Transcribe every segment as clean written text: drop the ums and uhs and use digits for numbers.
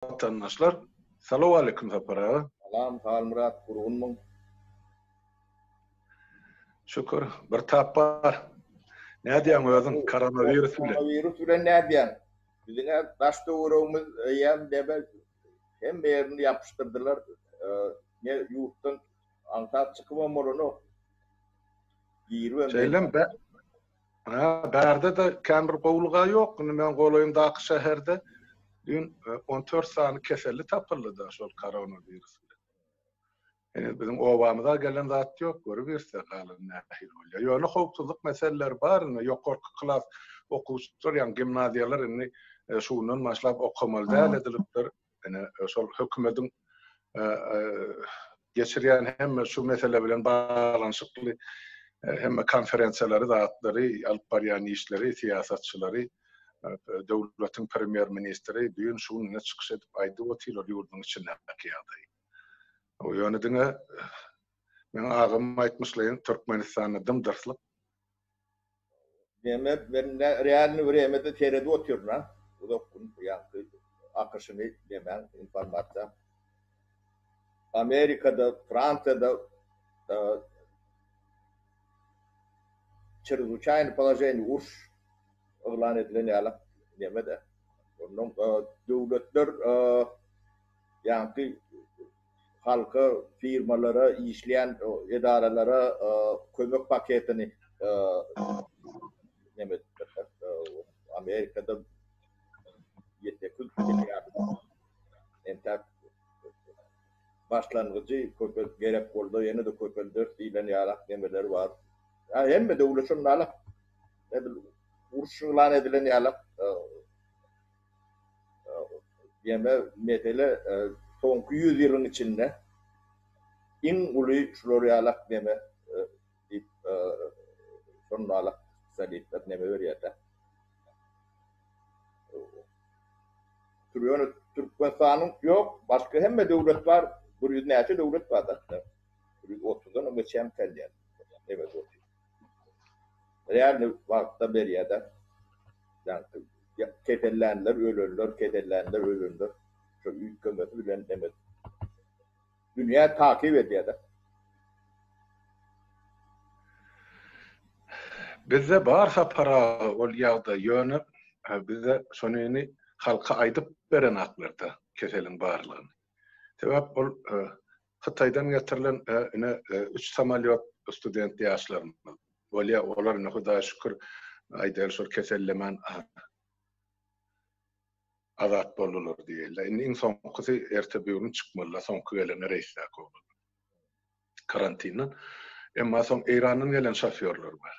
Watandaşlar, Salowaleýkim Sapar aga. Salam Halmyrat gurgunmyň? Şükür, bir tap bar. Nädýäň özüň koronawirus bilen? Koronawirus bilen nädýäň? Biziň-ä daş töweregimiz eýýäm neme hemme ýerini ýapyşdyrdylar. Ne ýurtdan aňsat çykybam bolanok. Giribem. Şeýlemi? Hä, bärde-de kän bir gowulyg-a ýok. Indi meň golaýymdaky şäherde düýn 14 sany keselli tapyldy-da şol koronawirus bilen. Heniz biziň obamyza gelen zat ýok, görübirse galan nähili bolýar. Ýöne howpsuzlyk meseleleri bar indi, ýokarky klas okuwçylar, ýagny gimnaziýalar indi şu günden başlap okamaly däl edilipdir. Ine, şol hökümediň geçirýän hemme şu mesele bilen baglanyşykly hemme konferensiýalary, zatlary, alyp barýan işleri, syýasatçylary, döwletiň premýer-ministri düýn şu gün ine çykyş edip aýdyp otyrlar ýurduň içindäki ýagdaýy. Ýöne diňe meň agam aýtmyşlaýyn, Türkmenistanda dym-dyrslyk. Neme men realny wremede seredip otyryn-a uzak gün ýaňky akyşyny nemäň informasiýaň. Amerikada, Fransiýada çrezwyçaýny položeniýe uruş yglan edilen ýaly nemede. Ondan döwletler ýaňky halka, firmalara, işleýän edaralara kömek paketini neme edipdirler. Amerikada 7-8 milliard entäk başlangyjy köpelt gerek bolsa ýene-de köpelderis diýlen ýalak nemeler bar. Ýa hemme döwlet şonda edil uruş yglan edilen ýalak Ýene mesele soňky ýüz ýylyň içinde iň uly şular ýalak neme diýip şonalak spesialistler neme berýärler. Ýöne Türkmenistanyň ýok, başga hemme döwlet bar, bir ýüz näçe döwlet bar da. Bir ýüz otuzdan hem geçýärmikä diýýän. Neme Realny wagtda berýär-de. Ýagny kesellänler, ölenler, kesellänler, ölenler şo üýtgemesi bilen neme dünýä takyp edýär-de. Bizde bar Sapar aga ol ýagdaý ýöne bizde şonyny halka aýdyp berenaklarda keseliň barlygyny. Sebäp ol Hytaýdan getirilen ine üç samolýot student ýaşlarymyz bolýar. Olar ine Hudaýa şükür aýdaýly şol kesellemän azat boldular diýeli. Indi iň soňkusy erte bugün çykmalylar soňky gelen reýsdäki oglanlar. Karantinden. Emma soň Eýrandan gelen şofýorlar bar.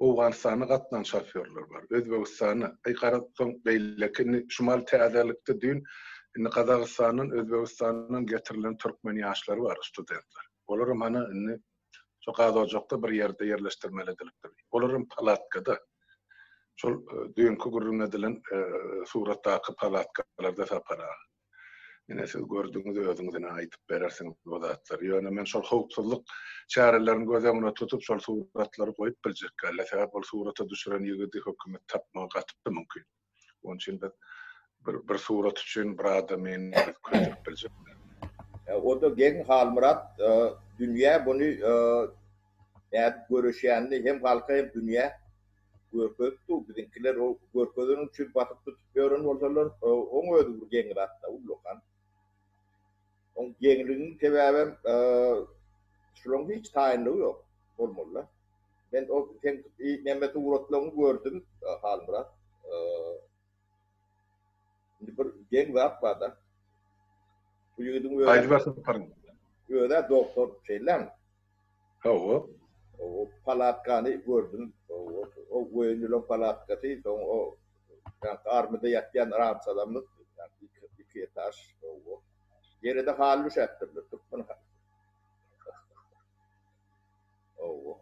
Owganystana gatnan şofýorlar bar, Özbegistana, aý garaz soň beýleki indi şumal täzelikde düýn indi Gazagystandan, Özbegistandan getirilen türkmen ýaşlary bar, studentler. Olaram hana indi şo gazojakda bir ýerde ýerleşdirmeli edilipdir. Olaram palatkada. Şol düýnki gürrüň edilen suratdaky palatkalarda Sapar aga. Ine siz gördüňiz özüňiz ine aýdyp berersiňiz bu zatlary. Ýöne men şol howpsuzlyk çärelerini göz öňüne tutup şol suratlary goýup biljek däl. Sebäp ol surata düşüren ýigidi hökümet tapmagy gaty mümkin. Onuň üçin biz bir bir surat üçin bir adamyny biz köýdürip biljek däl. O-da geň Halmyrat dünýä buny nädip göreşýänini hem halka hem dünýä Görkezip dur, biziňkiler o görkezeniň üçin basyp tutup ýören bolsalar, oň özi bir geň zat-da, ullakan. Oň geňligiň sebäbem şulaň hiç taýynlygy ýok bolmaly-da. Men o seň neme suratlaryňy gördüm, Halmyrat. Indi bir geň zat bar-da. Bu ýigidiň özi Aýdybersin Sapar. Öz-ä doktor, şeýlemi? Hawa. O palatkany gördüm. O goýun ýylan palatkasy, soň o ýaňky armyda ýatýan rançalarymyz, iki etaž. Ýere-de haly düşäpdirler, türkmen halysy. Hawa.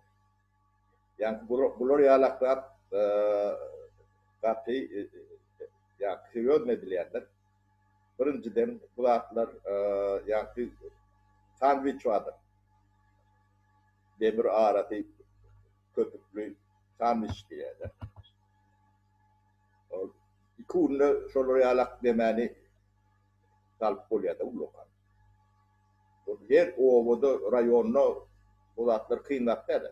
Ýaňky bular ýalak zat gaty ýaňky serýozny edilýändir. Birinjiden bu zatlar ýaňky sandwiç bardyr. Demir arasy köpükli sandwiç diýýärler. Ol iki günde şolar ýalak demäni. Salyp bolýar-da ullakan. Ol her obada, raýonda bu zatlar kyn zat däl.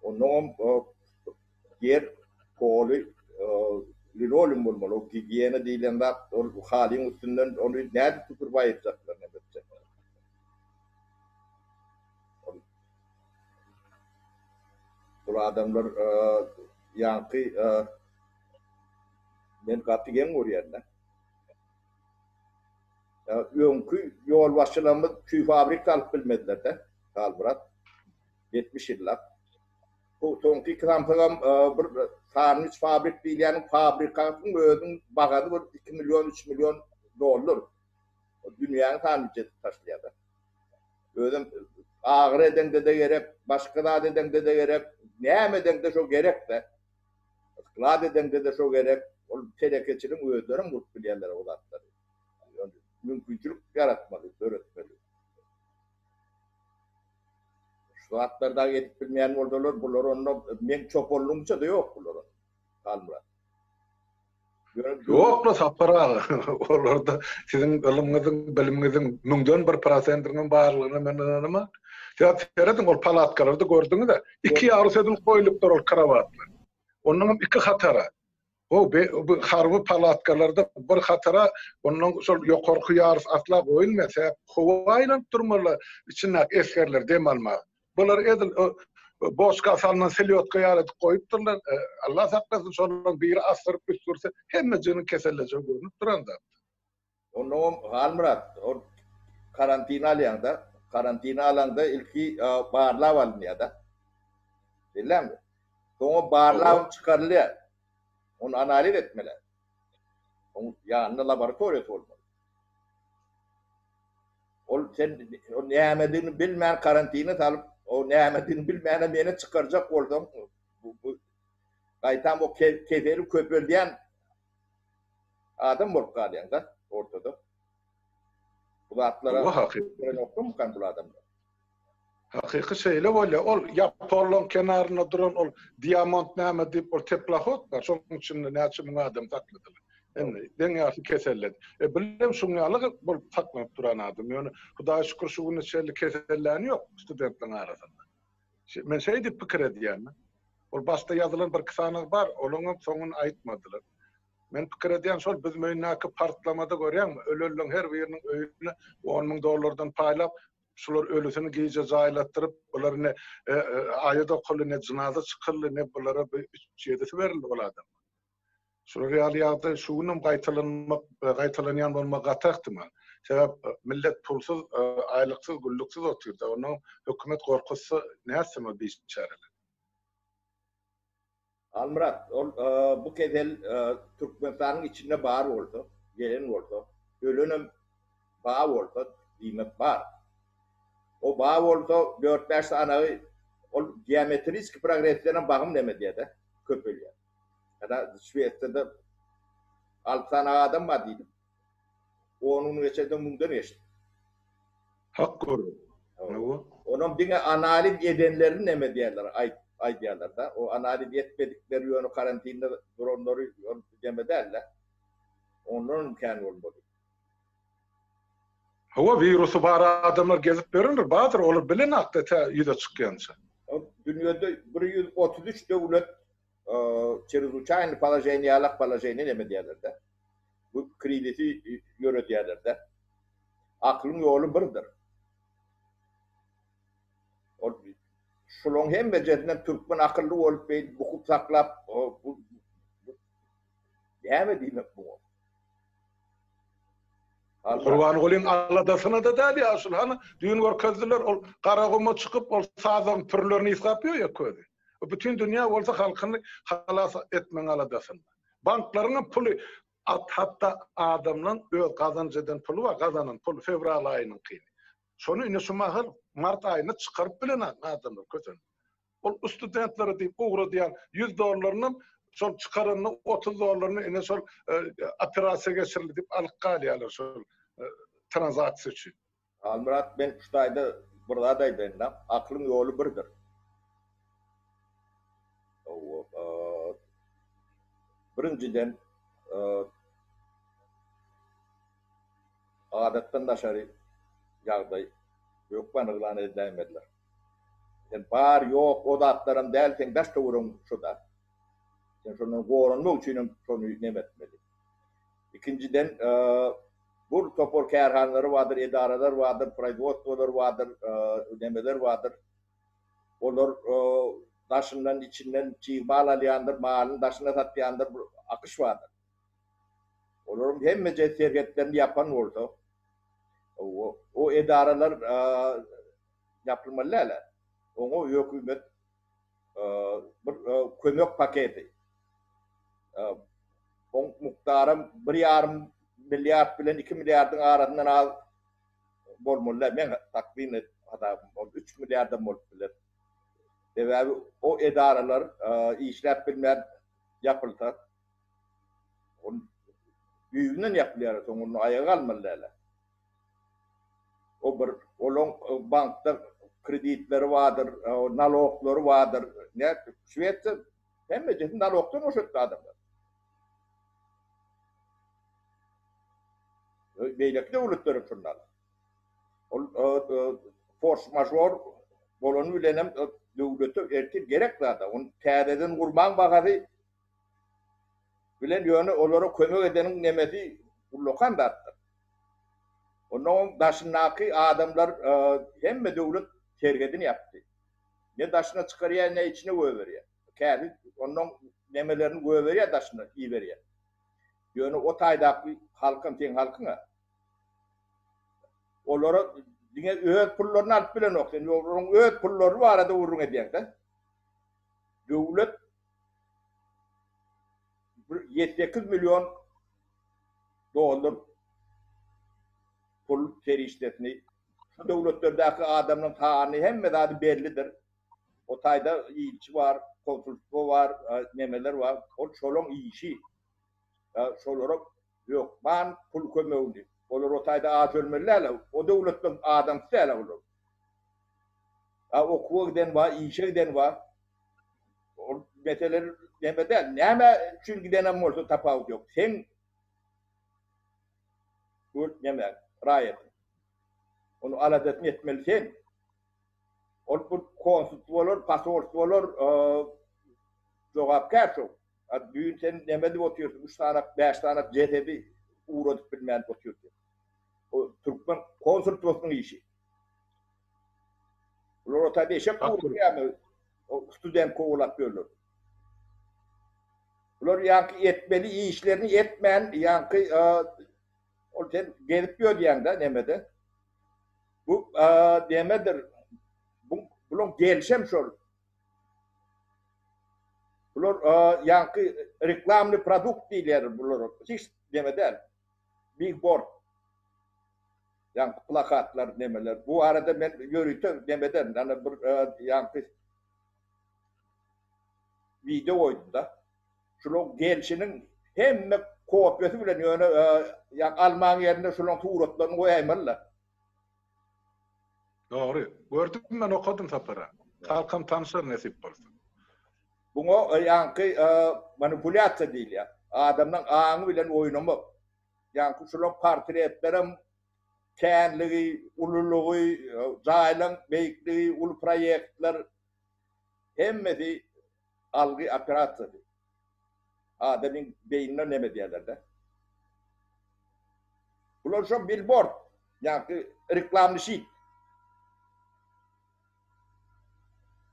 Onnoňam ýer poly linoleum bolmaly. O gigiýena diýlen zat ol halyň üstünden ony nädip süpürip aýyrjaklar, näme etjekler. Bul adamlar ýaňky men gaty geň görýän-de. Öňki ýolbaşçylarymyz tüý fabrik salyp bilmediler-de, Halmyrat. 70 ýyllap. Bu soňky iki samsygam bir sandwiç fabrik diýilýäniň fabrikasynyň özüniň bahasy bir 2 million, 3 million dollar. Dünýäni sandwiç edip taşlaýar-da. Özem agyry edeňde-de gerek, başga zat edeňde-de gerek, näme edeňde şo gerek-de. Sklad edeňde-de şo gerek. Ol telekeçiligiň özlerem gurup bilýärler o zatlary. Ýöne mümkinçilik ýaratmaly, döretmeli. Şu zatlary dagy edip bilmeýän bolsalar, bular onda meň çopanlygymça-da ýok bular. Halmyrat. Ýok-la Sapar aga, olarda siziň ylymyňyzyň, bilimiňiziň müňden bir prosentiniň barlygyna men ynanamok. Sebäp serediň ol palatkalarda gördüňiz-ä, iki ýarus edilip goýlupdyr ol krowatlar. Onnoňam iki hatara. O bu harby palatkalarda bir hatara, onnoň şol ýokarky ýarus asla goýulmaýar. Sebäp howa aýlanyp durmaly içindäki esgerler dem almaga. Bular edil boçka salnan selýotka ýaly edip goýupdyrlar. Allah saklasyn, şolaryň biri asgyryp üsgürse, hemmejiginiň kesellejegi görnüp duran zat. Onnoňam Halmyrat, ol karantina alýaňda, karantina alaňda ilki barlap alynýar-da. Bilýäňmi? Soňra barlap çykarylýar. Ony analiz etmeli. Oň ýanynda laboratoriýasy bolmaly. Ol sen o nämedigini bilmän karantine salyp, o nämedigini bilmänem ýene çykarjak bolsaň, bu, bu gaýtam o keseli köpeldýän adam bolup galýaň-da ortada. Bu zatlara görenokmykan bu adamlar? Hakyky şeýle bolýar. Ol ýaponlaryň kenarynda duran ol Diamond näme diýip ol teplahod bar. Şonuň içinde näçe müň adam sakladylar. Indi deň ýarysy keselledi. E bilem şuň ýaly bolup saklanyp duran adam. Ýöne Hudaýa şükür şu güne çenli keselläni ýok studentleriň arasynda. Men şeý diýip pikir edýän. Ol başda ýazylan birki sany bar, olaňam soňuny aýtmadylar. Men pikir edýän şol bizim öýündäki partlamada görýäňmi, ölenleň her biriniň öýüne on müň dollardan paýlap, Şular ölüsini gije jaýlatdyryp, bular ne aýat okaldy, ne jynaza çykyldy, ne bulara bir üç ýedisi berildi ol adama. Şular ýaly ýagdaý şu günem gaýtalanmak, gaýtalanýan bolmagy gaty ähtimal. Sebäp millet pulsuz, aýlyksyz, günlüksiz otyrda. Onnoň hökümet gorkuzsa nätsin o biçäreler. Halmyrat, ol bu kesel Türkmenistanyň içinde bar bolsa, gelen bolsa, ölenem ba bolsa, diýmek bar. O ba bolsa, dört-bäş sanagy ol geometriski progresdenem bagym neme diýýär-de, köpelýär. Ýa-da Şwesiýada alty sany adam bar diýdik. On gün geçende müňden geçdi. Hak görüň. Hawa. Onam diňe analiz edenlerini neme diýerler, aýdýarlar-da. O analiz etmedikleri ýöne karantinde duranlary ol neme däl-de. Ondanam kän bolmaly. Hawa, wirusy bar adamlar gezip ýörendir, bardyr, olar bilenakda tä ýüze çykýança. Dünýede 133 döwlet çrezwyçaýnyý položeniýe ýalak položeniýe neme diýerler-de. Bu krizisi ýöredýärler-de. Aklyň ýoly birdir. Ol şulaň hemmejesinden türkmen akylly bolup beýdip bukup saklap bu näme diýmek muňa? Gurbangulyň aladasyna-da däl ýaşuly. Hany, düýn görkezdiler, ol Garaguma çykyp, ol sazagyň pürlerini ysgap ýör ýa közi. Bütin dünýä bolsa halkyny halas etmegiň aladasynda. Banklaryňam puly, hatda adamlaň öz gazanç eden puly bar, gazanan puly fewral aýynyňkyny. Şony ine şu mahal mart aýynda çykaryp bilenok adamlar kösenip. Ol studentlere diýip ugradýan 100 dollarynam şol çykaranyny 30 dollaryny ine şol operasiýa geçirildi diýip alyp galýarlar şol tranzaksiýa üçin. Halmyrat men şu taýda bir zat aýdaýynda, aklyň ýoly birdir. Birinjiden. Adatdan daşary ýagdaý hökman yglan ediläýmediler. Sen bar, ýok, o zatlaram däl, seň daş töweregiň şo zat. Sen şondan goranmak üçinem şony neme etmeli. Ikinjiden, bu topar kärhanalary bardyr, edaralar bardyr, proýzwodstwolar bardyr, nemeler bardyr. Olar daşyndan, içinden çig mal alýandyr, malyny daşyna satýandyr, bir akyş bardyr. Olaryň hemmeje serhetlerini ýapan bolsa, o edaralar ýapylmaly däl-ä. Oňa hökümet bir kömek paketi, oň mukdaram bir ýarym milliard bilen iki milliardyň arasyndan az bolmaly däl. Meň takmyn hasabym, ol üç milliardam bolup biler. Sebäbi o edaralar işläp bilmän ýapylsa, Ol düýbünden ýapylýar, soň onda aýaga galmaly däl. O bir olaň bankda kreditleri bardyr, naloglary bardyr. Ne Şwesiýa hemmesini nalogdan boşatdy adamlar. Beýleki döwletler hem şundan. Ol fors mažor bolany bilen hem döwlete ertir gerek zat. Ony täzeden gurmaň bahasy bilen ýöne olara kömek edeniň nemesi ullakan zatdyr. Onnoňam daşyndaky adamlar hemme döwlet serhedini ýapdy. Ne daşyna çykarýar, ne içine goýberýär. Käsi onnoň nemelerini goýberýär daşyna, iberýär. Ýöne o taýdaky halkam seň halkyň-a. Olara diňe öz pullaryny alyp bilenok. Sen olaryň öz pullary barada gürrüň edýäň-de. Döwlet bir ýedi-sekiz million dollar pul serişdesini şu döwletlerdäki adamlaryň sany hemme zady bellidir. O taýda ilçi bar, konsulstwo bar, nemeler bar. Ol şolaň işi. Şolara hökman pul kömegini. Olar o taýda aç ölmeli däl. O döwletleriň adamsy däl olar. Okuwa giden bar, işe giden bar. Ol mesele neme däl. Näme üçin gidenem bolsa tapawut ýok. Seň bu neme raýatyň. Onu aladasyny etmeli sen. Ol bu konsulstwolar, posolstwolar jogapkär şo. A düýn sen neme edip otyrsyň? 3 sanak, 5 sanak jesedi ugradyp bilmän otyrsyň. O türkmen konsulstwosynyň işi. Bular o taýda eşek gurýarmy? O student kowalap ýörler. Bular ýaňky etmeli işlerini etmän, ýaňky ol sen gezip ýörýäň-de nemede. Bu nemedir? Bu bulaň gelşem şol. Bular ýaňky reklamny produkt diýilýär bulara. Hiç neme däl. Bigboard. Ýaňky plakatlar nemeler. Bu arada men ýörite nemeden, ýagny bir ýaňky wideo goýdum-da. Şulaň gelşiniň hemme kopiýasy bilen ýöne ýaňky almaň ýerine şulaň suratlaryny goýaýmaly-da. Dogry. Gördüm men okadym Sapar aga. Halkam tanşar nesip bolsa. Buňa ýaňky manipulýasiýa diýilýär. Adamlaň aňy bilen oýnamak. Ýaňky şulaň portretlerem känligi, ululygy, jaýlaň beýikligi, uly proýektler hemmesi algy operasiýasy. Adamyň beýnine neme edýärler-de. Bular şo bilbord, ýaňky reklamny şit.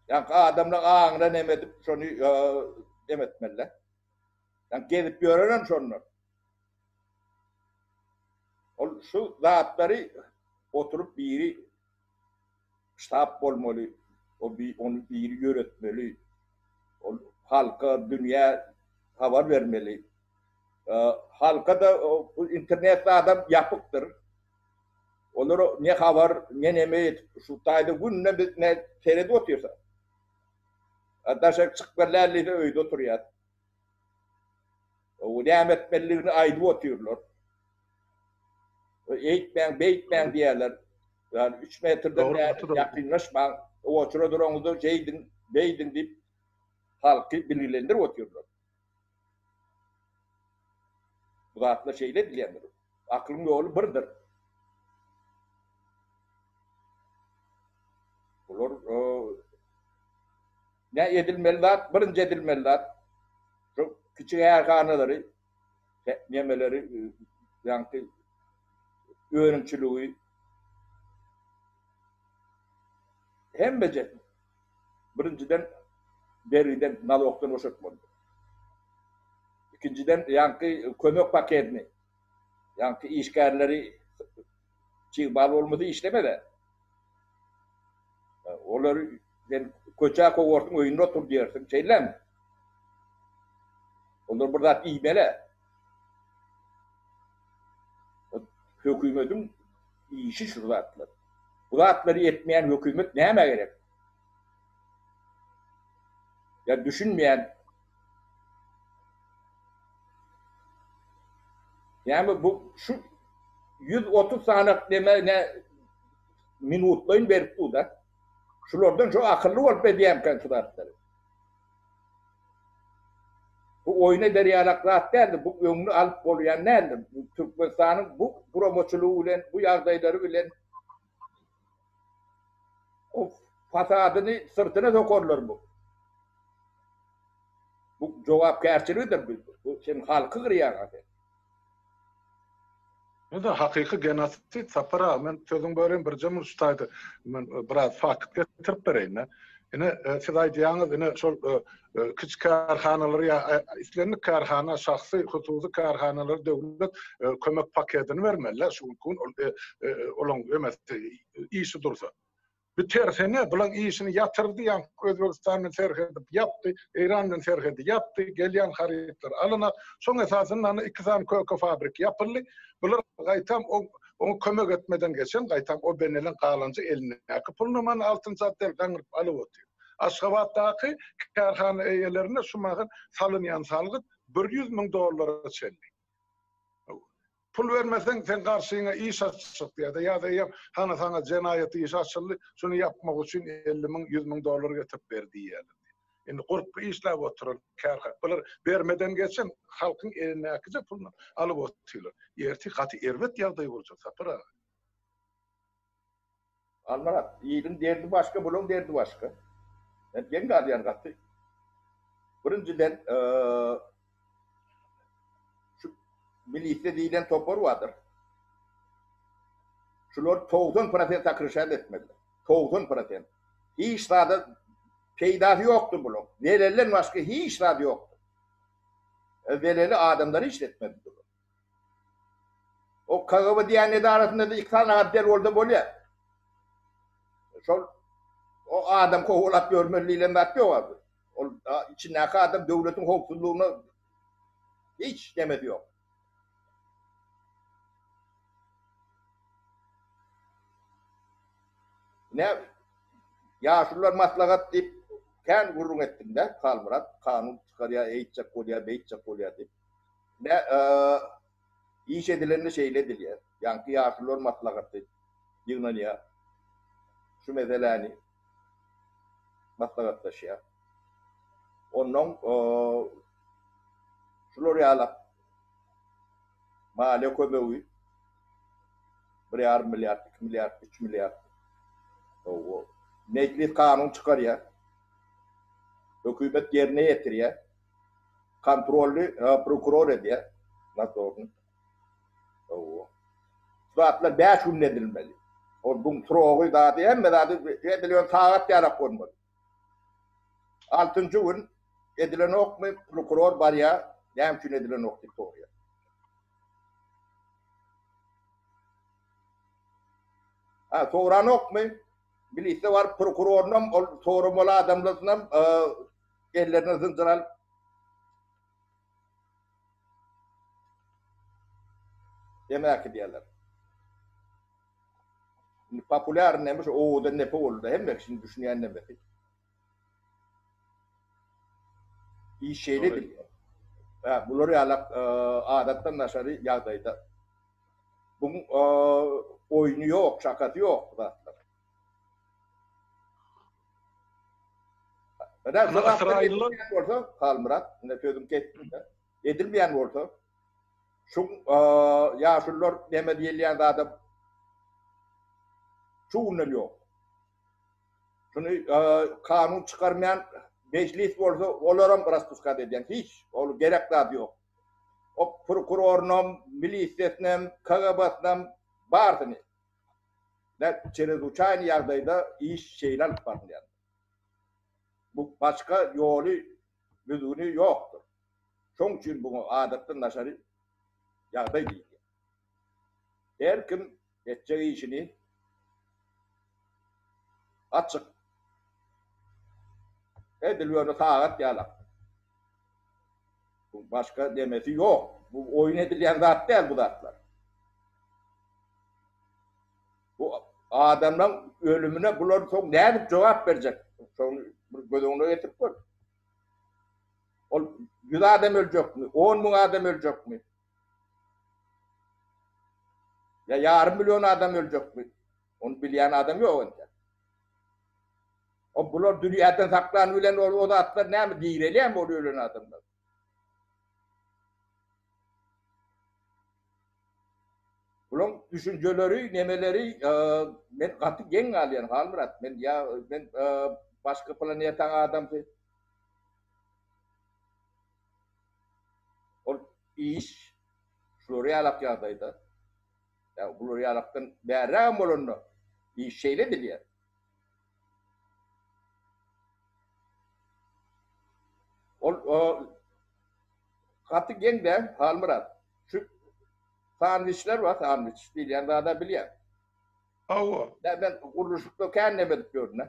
Ýaňky adamlaň aňyna neme edip şony neme etmeli-de. Ýaňky gezip ýörenem şondan. Ol şu zatlary oturyp biri ştab bolmaly, o bi ony biri ýöretmeli. Ol halka, dünýä habar bermeli. Halka-da bu internet zadam ýapykdyr. Olara ne habar, ne neme ýetip, şu taýda günde biz ne seredip otyrsak. Daşary çykmaly däl diýse öýde oturýas. O näme etmelidigini aýdyp otyrlar. Eýtmäň, beýtmäň diýýärler. Ýani 3 metrden bäri ýakynlaşmaň, oçura duraňyzda şeýdiň, beýdiň diýip halky bilgilendirip otyrlar. Bu zatlar şeýle edilýändir. Aklyň ýoly birdir. Bular ne edilmeli zat, birinji edilmeli zat şu kiçi kärhanalary, nemeleri, ýaňky önümçiligi hemmeje birinjiden bergiden, nalogdan boşatmaly. Ikinjiden ýaňky kömek paketini, ýaňky işgärleri çig mal bolmasa işlemez-ä. Olary sen köçä kowarsyň, öýünde otur diýersiň, şeýlemi? Olar bir zat iýmeli. Hökümetiň işi şu zatlar. Bu zatlary etmeýän hökümet nämä gerek? Ýa düşünmeýän Näme bu şu 130 sany neme ne minutlaýyn berip dur-da. Şulardan şu akylly bolup edýärmikä şu zatlary? Bu oýun eder ýalak zat däldir, bu öňüni alyp bolýan däldir. Türkmenistanyň bu guramaçylygy bilen, bu ýagdaýlary bilen o fasadyny syrtyna sokarlar bu. Bu jogapkärçiligidir bu. Bu sen halky gyrýaň sen. Bu-da hakyky genosid Sapar aga, men sözüňi böleýin birje minut şu taýda men biraz fakt getirip bereýin-de. Ine siz aýdýaňyz ine şol kiçi kärhanalar ýa islendik kärhana şahsy hususy kärhanalara döwlet kömek pakedini bermeli şu günki gün olaň emesi işi dursa. Bu tersine bulaň işini ýatyrdy, ýaňky Özbegistan bilen serhedi ýapdy, Eýran bilen serhedi ýapdy, gelýän harytlar alyna. Şoň esasynda ana iki sany köke fabrik ýapyldy. Bular gaýtam oňa kömek etmeden geçen, gaýtam o beneleň galanja elindäki pulunam ana altynjy otdel gaňryp alyp otyr. Aşgabatdaky kärhana eýelerine şu mahal salynýan salgyt 100 müň dollara çenli. Pul bermeseň, seň garşyňa iş açjak diýýär-de, ýa-da eýýäm hany saňa jenaýat işi açyldy, şuny ýapmak üçin 50 müň, 100 müň dollar getirip ber diýýärler diýýär. Indi gurply işläp oturan kärhana, bular bermeden geçen halkyň elindäkije puluny alyp otyrlar. Ertir gaty erbet ýagdaý boljak, Sapar aga. Halmyrat, iliň derdi başga, bulaň derdi başga. Men geň galýan gaty. Birinjiden, şu milisiýa diýlen topar bardyr. Şular 90 prosent sakrişat etmelidir. 90 prosent. Hiç zada peýdasy ýokdur bulaň. Zelelden başga hiç zady ýokdur. Zeleli adamlary işletmelidir. O KGB diýen edarasynda-da iki sany otdel bolsa bolýar. Şol o adam kowalap ýörmeli diýlen zat ýok abi. Ol içindäki adam döwletiň howpsuzlygyna hiç nemesi ýok. Ne ýaşulular maslahat diýip kän gürrüň etdiň-dä, Halmyrat, kanun çykarýar, eýtjek bolýar, beýtjek bolýar diýip. Ne iş edilende şeýle edilýär. Ýaňky ýaşulular maslahaty ýygnanýar. Şu meseläni maslahatlaşýar. Onnoň şular ýalak maliýe kömegi bir ýarym milliard, iki milliard, üç milliard. Mejlis kanun çykarýar. Hökümet ýerine ýetirýär. Kontrolly prokuror edýär nadzorny. Hawa. Şu zatlar 5 günde edilmeli. Ol buň srogy zady hemme zady edilen sagat ýalak bolmaly. Altynjy gün edilenokmy prokuror barýar, näme üçin edilenok diýip soraýar. Ha, soranokmy? Milisiýa baryp prokurorynam, ol soramaly adamlarynam ellerine zynjyr alyp deme äkidýärler. Indi populýar neme şu owadan nepe boldy hemme kişiniň düşünýän nemesi. Iş şeýle edilýär. Ha, bular ýalak adatdan daşary ýagdaýda. Bu oýny ýok, şakasy ýok bu zatlar. Ysraýyllar bolsa, Halmyrat, ine sözüm kesdim-de. Edilmeýän bolsa, şu ýaşulular neme diýilýän zada şu günden ýok. Şuny kanun çykarmaýan mejlis bolsa olaram raspuskat edýän. Hiç ol gerek zat ýok. O prokurorynam, milisiýasynam, KGB-synam barsyny. Ve çerezwiçaýny ýagdaýda iş şeýle alyp barylýar. Bu başga ýoly, düzgüni ýokdur. Şoň üçin buňa adatdan daşary ýagdaý diýilýär. Her kim etjek işini açyk, edil ýöne sagat ýalak. Bu başga demesi ýok. Bu oýun edilýän zat däl bu zatlar. Bu adamlaň ölümine bular soň nädip jogap berjek? Şony bir göz öňüne getirip gör. Ol 100 adam öljekmi? 10 müň adam öljekmi? Ýa ýarym million adam öljekmi? Ony bilýän adam ýok entek. O bular dünýäden saklan bilen ol o zatlar näme direlýärmi ol ölen adamlar? Bulaň düşünjeleri, nemeleri men gaty geň galýan Halmyrat. Men ýa men başga planetaň adamsy. Ol iş şular ýalak ýagdaýda. Ýa bular ýalakdan bärrägem bolanda iş şeýle edilýär. Ol gaty geň däl Halmyrat. Şu sandwiçler bar, sandwiç diýilýän zada bilýän. Hawa. Men gurluşykda kän neme edip ýörün-ä.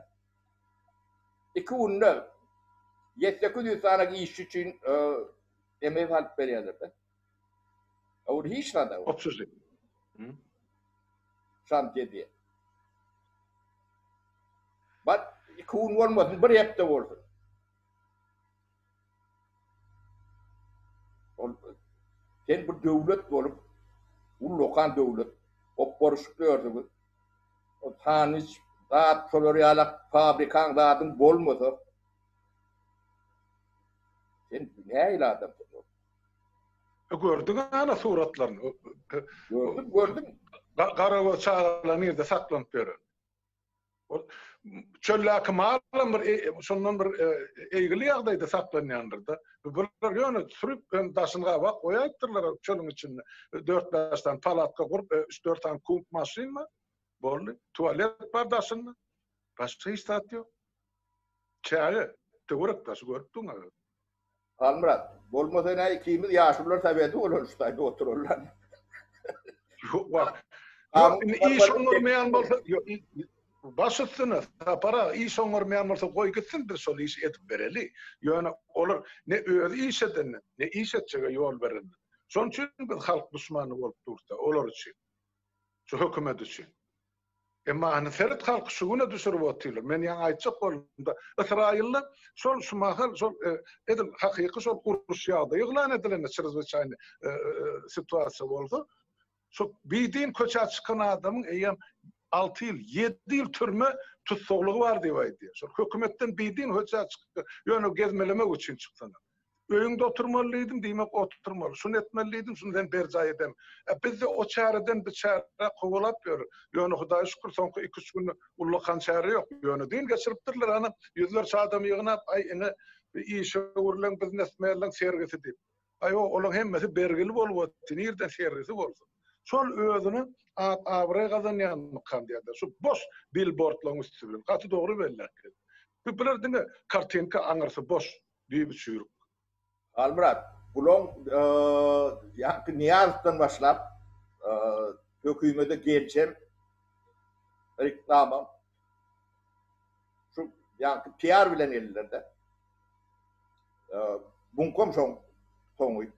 Iki günde ýedi-sekiz ýüz sany işçi üçin emek alyp berýärler-de. Ol hiç zada. Obşežit. Şantiýe diýen. Bak, iki gün bolmasyn, bir hepde bolsun. Ol sen bir döwlet bolup, ullakan döwlet, hopbaryşyp ýörsüňiz. O tanyş zat şolar ýalak fabrikaň zadyň bolmasa, sen nähili adamsyň? E, gördüň ana suratlaryny. Gördüm, gördüm. Garagöz çagalar nirde saklanyp ýören. Ol çöldäki malam bir e, şondan bir e, eýgili ýagdaýda saklanýandyr-da. Bular ýöne sürüp hem daşyny gabak goýaýypdyrlar çölüň içinde. 4-5 sany palatka gurup, 3-4 e, sany kump maşyn bar. Boldy. Tualet bar daşynda. Başga hiç zat ýok. Çäge, töwerek daşy görüp duň aga. Halmyrat, bolmasa ine ikimiz ýaşulular soweti bolarys şu taýda oturarlar. Ýok, wah. Ýok, indi iş oňarmaýan bolsa, ýok, baş üstüne Sapar aga, iş oňarmaýan bolsa goý gitsin, biz şol işi edip bereli. Ýöne olar ne özi iş edenden, ne iş etjege ýol berenden. Şonuň üçin biz halk duşmany bolup durus-da, olar üçin. Şu hökümet üçin. Emma hany seret halky şu güne düşürip otyrlar. Men ýaňy aýtjak boldum-da, Ysraýylda şol şu mahal şol edil hakyky şol uruş ýagdaýy yglan edilende çrezwyçaýny situasiýa bolsa, şo bidin köçä çykan adamyň eýýäm 6 ýyl, 7 ýyl türme tussaglygy bar diýip aýdýar. Şol hökümetden bidin köçä çykyp, ýöne gezmelemek üçin çyksaň. Öýüňde oturmaly diýdim, diýmek oturmaly. Şuny etmeli diýdim, şuny sen berjaý edem. E bizde o çäreden bu çärä kowalap ýör. Ýöne Hudaýa şükür soňky iki-üç günde ullakan çäre ýok. Ýöne düýn geçiripdirler hany ýüzlerçe adamy ýygnap, aý ine bir işewürleň, biznesmenleň sergisi diýip. Aý o olaň hemmesi bergili bolup otdy, nirden sergisi bolsun. Şol özüne at-abraý gazanýanmykan diýýärler. Şu boş bilbordlaryň üsti bilen. Gaty dogry belläp geldi. Bular diňe kartinka aňyrsy boş. Düýbi çüýrük. Halmyrat, bulaň ýaňky Nyýazowdan başlap hökümete gelşem reklama şu ýaňky PR bilen geldiler-de. Buňkam şoň soňy.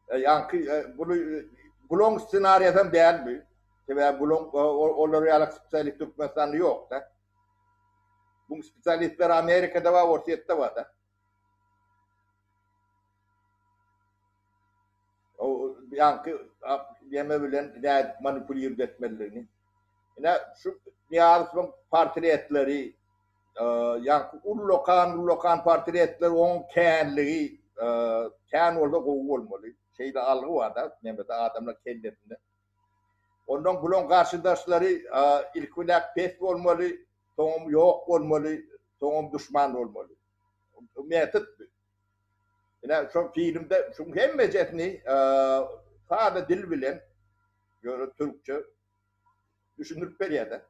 Ýaňky buly bulaň ssenariýasam däl bu. Sebäbi bulaň olar ýaly spesialist Türkmenistanda ýok-da. Bu spesialistler Amerikada bar, Orsýetde bar-da. O ýaňky ýeme bilen nädip manipulird etmelidigini. Ine şu Nyýazowyň portretleri, ýaňky ullakan ullakan portretler oň känligi, kän bolsa gowy bolmaly. Şeýle algy bar-da, nemede adamlar kellesinde. Ondan bulaň garşydaşlary ilki bilen pes bolmaly. Soňam ýok bolmaly, soňam duşman bolmaly. Metod bu. Ine şo filmde şuň hemmejesini sada dil bilen ýöne türkçe düşündirip berýär-de.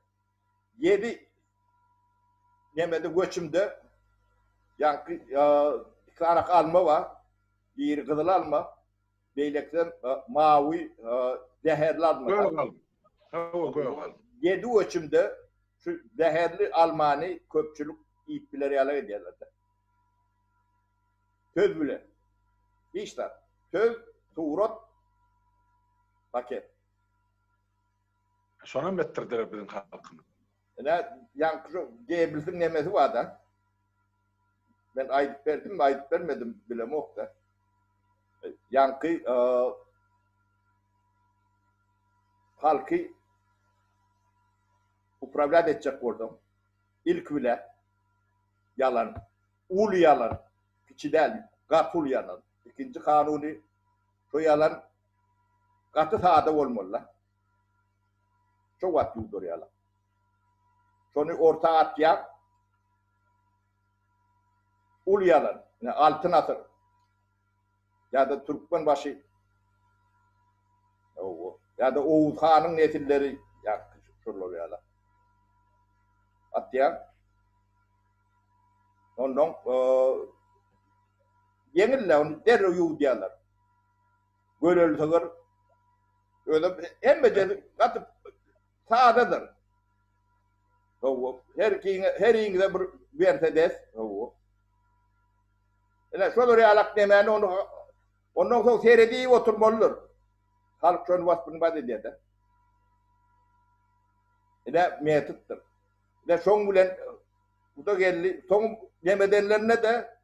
Ýedi nemede göçümde ýaňky iki sany alma bar. Biri gyzyl alma, beýlekisem mawy zäherli alma. Gök alma. Hawa, gök alma. Ýedi göçümde şu zäherli almany köpçülik iýip biler ýaly edýärler-de. Söz bilen. Hiç zat. Söz, surat, paket. Şonam etdirdiler biziň halkymyz. Ine, ýaňky şu Gebbelsiň nemesi bar-da. Men aýdyp berdimmi, aýdyp bermedim bilemok-da. Ýaňky halky uprawlýat etjek bolsaň, ilki bile ýalan, uly ýalan, kiçi däl, gaty uly ýalan. Ikinji kanuny şo ýalan gaty sada bolmaly-da. Şo wagt ýuwdurýarlar. Şony orta atýar. Uly ýalan. Ine Altyn asyr. Ýa-da Türkmenbaşy. Hawa. Ýa-da Oguz hanyň nesilleri ýa şolar ýaly. Atýar. Ondan ýeňil-le, ony derrew ýuwudýarlar. Göleli sygyr. Özem hemmejesi gaty sadadyr. Hawa, her kiňe, heriňize bir Mersedes, hawa. Ine, şolar ýalak nemäni ony ondan soň seredip oturmalydyr. Halk şony waspynmaz edýär-de. Ine, metoddyr. Ine, şoň bilen bu-da geldi. Soň nemedenlerine-de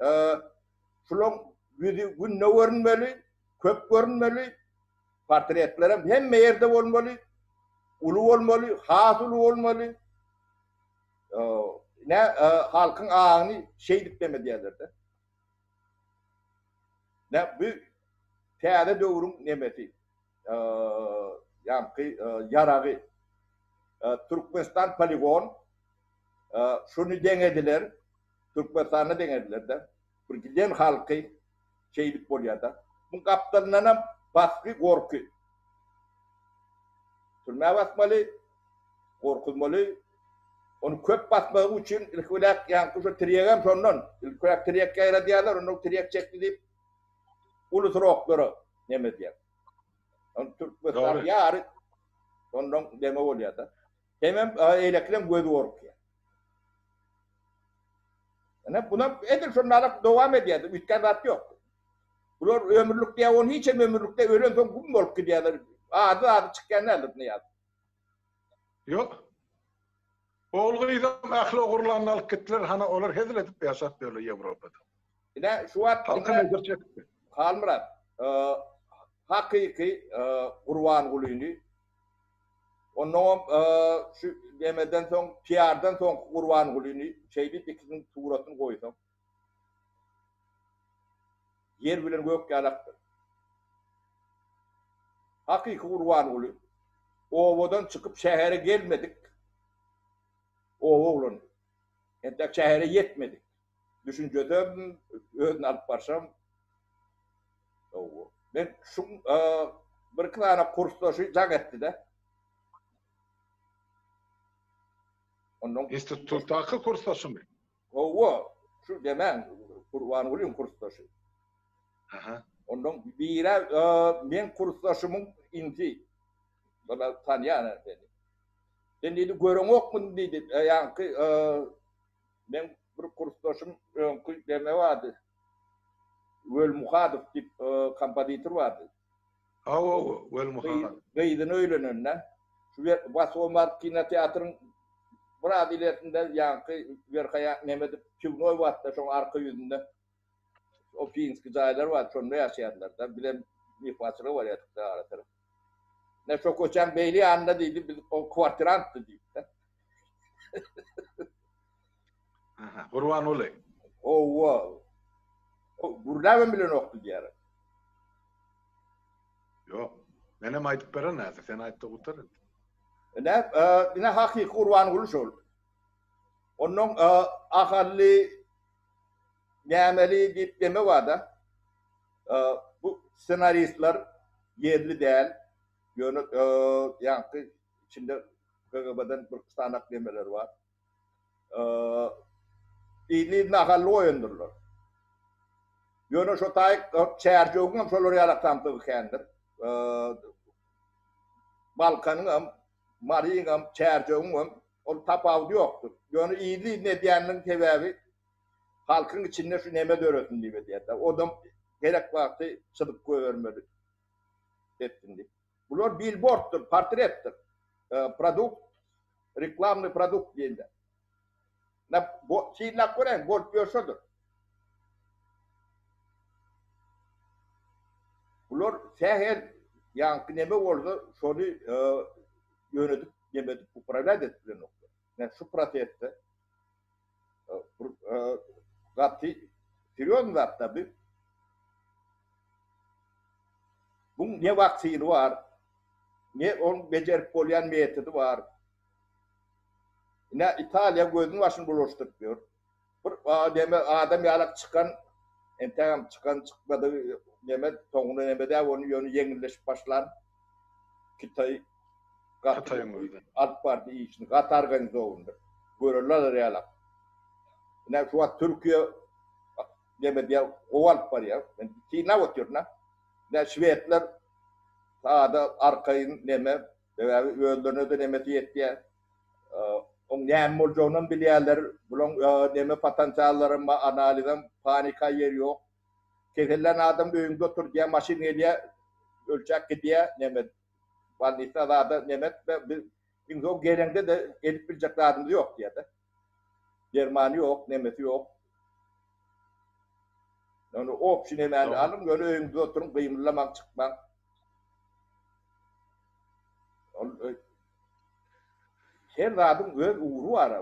şulaň ýüzi günde görünmeli, köp görünmeli, portretlerem hemme ýerde bolmaly, uly bolmaly, has uly bolmaly. Ine, halkyň aňyny şeýdip neme edýärler-de. Ine, bu täze döwrüň nemesi, ýaňky ýaragy. Türkmenistan poligon, şuny deňediler, Türkmenistanda deňediler-de. Bir giden halky şeýdip bolýar-da. Bu gapdalyndanam basgy, gorky. Türmä basmaly, gorkuzmaly. Ony köp basmagy üçin ilki bilen ýaňky şo tirýegem şondan. Ilki bilen tirýek ýaýradýarlar, ondan tirýek çekdi diýip uly sroklara neme edýär. Ony Türkmenistan ýary ondan neme bolýar-da. Hemem eýlekileň gözi gorkýar. Ine buna edil şondalyk dowam edýär. Üýtgän zat ýok. Bular ömürlik diýýär, ony hiç hem ömürlikde ölen soň gum bolup gidýärler. Ady ady çykýan däldir Nyýaz. Ýok. Ogul-gyzam ähli ogurlanyny alyp gitdiler, hana olar hezil edip ýaşap ýörler Ýewropada. Ine şu wagt Halkam ejir çekdi. Halmyrat, hakyky Gurbangulyny Onnoňam şu nemeden soň, piardan soňky Gurbangulyny şeýdip ikisiniň suratyny goýsaň, ýer bilen gök ýalakdyr. Hakyky Gurbanguly obadan çykyp şähere gelmedik oba oglany. Entek şähere ýetmedik. Düşünjesem, özüni alyp barşam. Men şu bir-iki sany kursdaşy jaň etdi-de. Ondan Institutdaky kursdaşymy? Hawa, şu demäň, Gurbangulyň kursdaşy. Aha. Ondan biri meň kursdaşymyň inisi. Olar tanýar meni. Sen diýdi, göreňokmyň diýdi, ýaňky Meň bir kursdaşym öňki deme bardy. Welmuhadow diýip kompozitor bardy. Hawa, hawa, Welmuhadow. Gyzyna öýlenende şu Wasomar kinoteatryň biraz ilersinde ýaňky Werhaýa neme diýip piwnoý bardy-da, şoň arka ýüzünde. O finski jaýlar bar, şonda ýaşaýardylar-da. Bizem myhmançylyga barýardyk-da ara-syra. Ne şo köçäň beýle ýanynda diýdi, biz o kwartirantdy diýdi. Aha, Gurbanguly. Hawa. Gürläbem bilenokdy diýýär. Ýok. Menem aýdyp beren häzir, sen aýt-da gutar indi. Ine, ine hakyky Gurbanguly şol. Onnoň Ahally nämeli diýip neme barda. Bu ssenaristler ýerli däl. Ýöne ýaňky içinde KGB-den bir sanak nemeler bar. Yzly-yzyna Ahally goýandyrlar. Ýöne şo taýyk Çärjewiň hem şolar ýalak samsygy kändir. Balkanyň hem, Maryň hem, Çärjewiň hem ol tapawudy ýokdur. Ýöne yzly-yzyna edýäniniň sebäbi halkyň içinde şu neme döresin diýip edýär-de. Odam gerek wagty çyzyp goýbermeli etsin diýip. Bular bilborddyr, portretdir. Produkt, reklamnyý produkt diýilýär. Na, bo, synlap göräýiň, bolup ýörşedir. Bular sähel ýaňky neme bolsa, şony ýönedip, neme edip, upravlýat edip bilenoklar. Ine, şu prosesde bir gaty serýozny zat-da bu. Buň ne waksini bar, ne onuň bejerip bolýan metody bar. Ine Italiýa gözüni başyny bulaşdyryp ýör. Bir neme adam ýalak çykan, entägem çykan çykmadygy neme soňuna neme däl ony ýöne ýeňilleşip başlan Kitaý gaty alyp bardy işini gaty organizowanydyr. Görelde alar ýalak. Ine şu wagt Türkiýe neme diýýär gowy alyp barýar. Men synlap otyryn-a. Ine şwedler sada arkaýyn neme Sebäbi özlerine-de nemesi ýetýär. Oň näme boljagynam bilýärler. Bulaň neme potensiallaram bar, analizem, panika ýeri ýok. Kesellän adam öýüňde otur diýýär, maşyn gelýär, ölçäp gidýär, neme bolnisa zada neme etme, biz iň soň geleňde-de edip biljek zadymyz ýok diýýär-de. Dermany ýok, nemesi ýok. Ýöne obşi nemäni alyň, ýöne öýüňizde oturyň, gymyldamaň, çykmaň. Ol her zadyň öz ugry bar.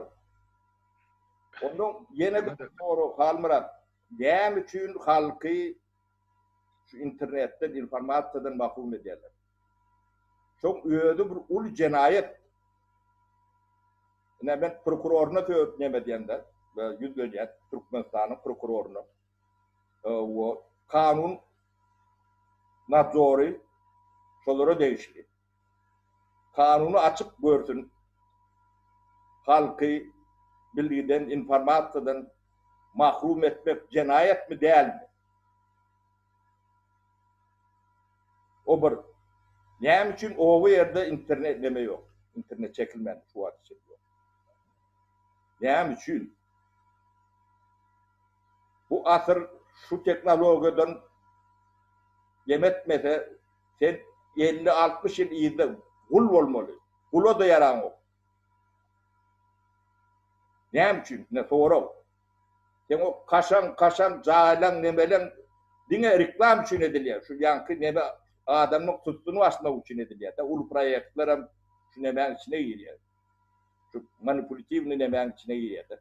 Ondan ýene bir sorag Halmyrat, näme üçin halky şu internetden, informasiýadan mahrum edýärler? Şoň özi bir uly jenaýat. Ine men prokuroryna sögüp neme diýende, ýüzlenýän Türkmenistanyň prokuroryna. O kanun nadzory şolara degişli. Kanuny açyp görsün. Halky bilgiden, informasiýadan mahrum etmek jenaýatmy dälmi? O bir. Näme üçin oba ýerde internet neme ýok? Internet çekilmän şu wagta çenli ýok. Näme üçin? Bu asyr şu tehnologiýadan neme etmese sen 50-60 ýyl yzda gul bolmaly. Gula-da ýaraňok. Näme üçin? Ine sorag. Seň o kaşaň kaşaň jaýlaň nemeleň diňe reklama üçin edilýär. Şu ýaňky neme adamyň sustuny basmak üçin edilýär-de. Uly proýektlerem şu nemäň içine girýär. Şu manipulitiwnyý nemäň içine girýär-de.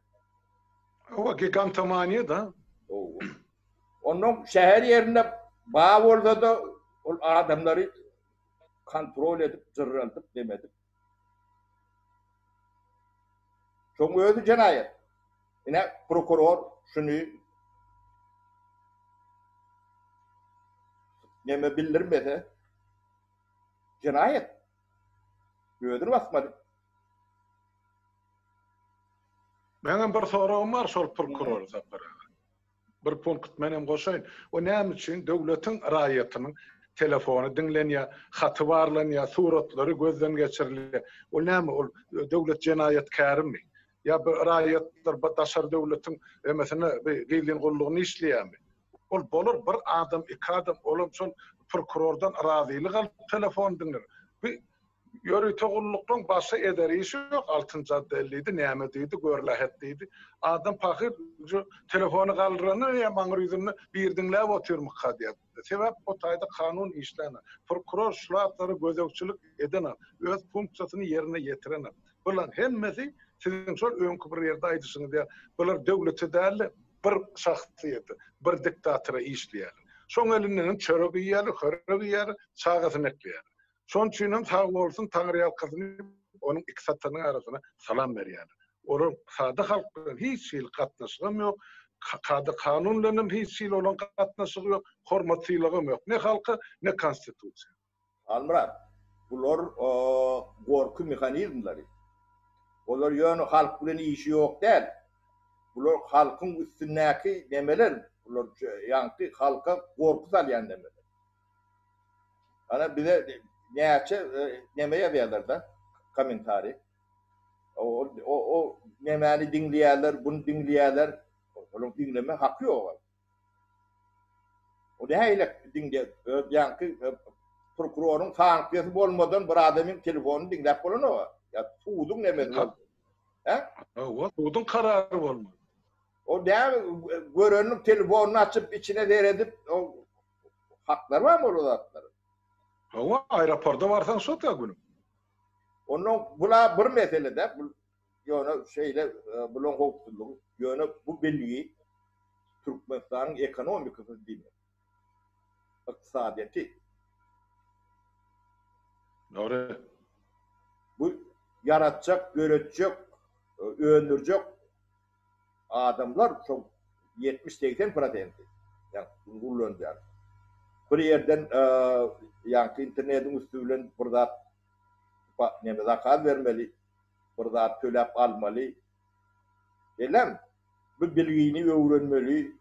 Hawa, gigantomaniýa-da. Hawa. Onnoň şäher ýerinde bar bolsa-da ol adamlary kontrol edip, jyrraldyp, nemedip. Şoň özi jenaýat. Ine prokuror şuny neme bildirmese jenaýat. Özüni basmaly. Meňem bir soragym bar şol prokuror Sapar aga. Bir punkt menem goşaýyn. O näme üçin döwletiň raýatynyň telefony diňlenýär, haty barlanýar, suratlary gözden geçirilýär. Ol näme ol döwlet jenaýatkärimi? Ýa bu raýatlar bir daşary döwletiň emesine bir gizlin gullugyna işleýärmi? Ol bolar bir adam, iki adam olam şol prokurordan razylyk alyp telefon diňler. Bu Ýörite gulluklaň başga eder işi ýok, altynjy otdel diýdi, näme diýdi, görlähet diýdi. Adam pahyr şu telefony galdyranda eýýäm aňry ýüzünde biri diňläp otyrmyka diýýär. Sebäp o taýda kanun işlänok. Prokuror şu zatlara gözegçilik edenok, öz funksiýasyny ýerine ýetirenok. Bulaň hemmesi siziň şol öňki bir ýerde aýdyşyňyz ýaly, bular döwlete däl-de, bir şahsyýete, bir diktatora işleýärler. Şoň elinden hem çörek iýýärler, hörek iýýärler, çagasyny ekleýärler. Şonuň üçinem sag bolsun Taňryýalkasyn onuň iki satanyň arasyna salam berýärler. Olar sada halk bilen hiç hili gatnaşygam ýok. Kada-kanun bilen hem hiç hili olaryň gatnaşygy ýok. Hormat-sylagam ýok. Ne halka, ne konstitusiýa. Halmyrat, bular gorky mehanizmleri. Olar ýöne halk bilen işi ýok däl. Bular halkyň üstündäki nemeler, bular ýaňky halka gorky salýan nemeler. Ana bize näçe neme ýazýarlar-da, kommentariý. O o nemäni diňleýärler, buny diňleýärler. Olaryň diňleme haky ýok. O nähili diňle, öz ýaňky prokuroryň sanksiýasy bolmadan bir adamyň telefonyny diňläp bolanok. Ýa suduň nemesi bol. Hä? Hawa, suduň karary bolmaly. O näme göreniniň telefonyny açyp içine seredip, o haklary barmy ol zatlaryň? Hawa, aeroporta barsaň şo-da günüň. Ondan bula bir mesele-de, bu ýöne şeýle bulaň howpsuzlygy, ýöne bu bilgi Türkmenistanyň ekonomikasy diýmek. Ykdysadyýeti. Dogry. Bu ýaratjak, döretjek, öndürjek adamlar şo 70-80 prosenti ýa ullanýar. Bir ýerden ýaňky internetiň üsti bilen bir zat neme zakaz bermeli, bir zat töläp almaly. Belem bu bilgini öwrenmeli.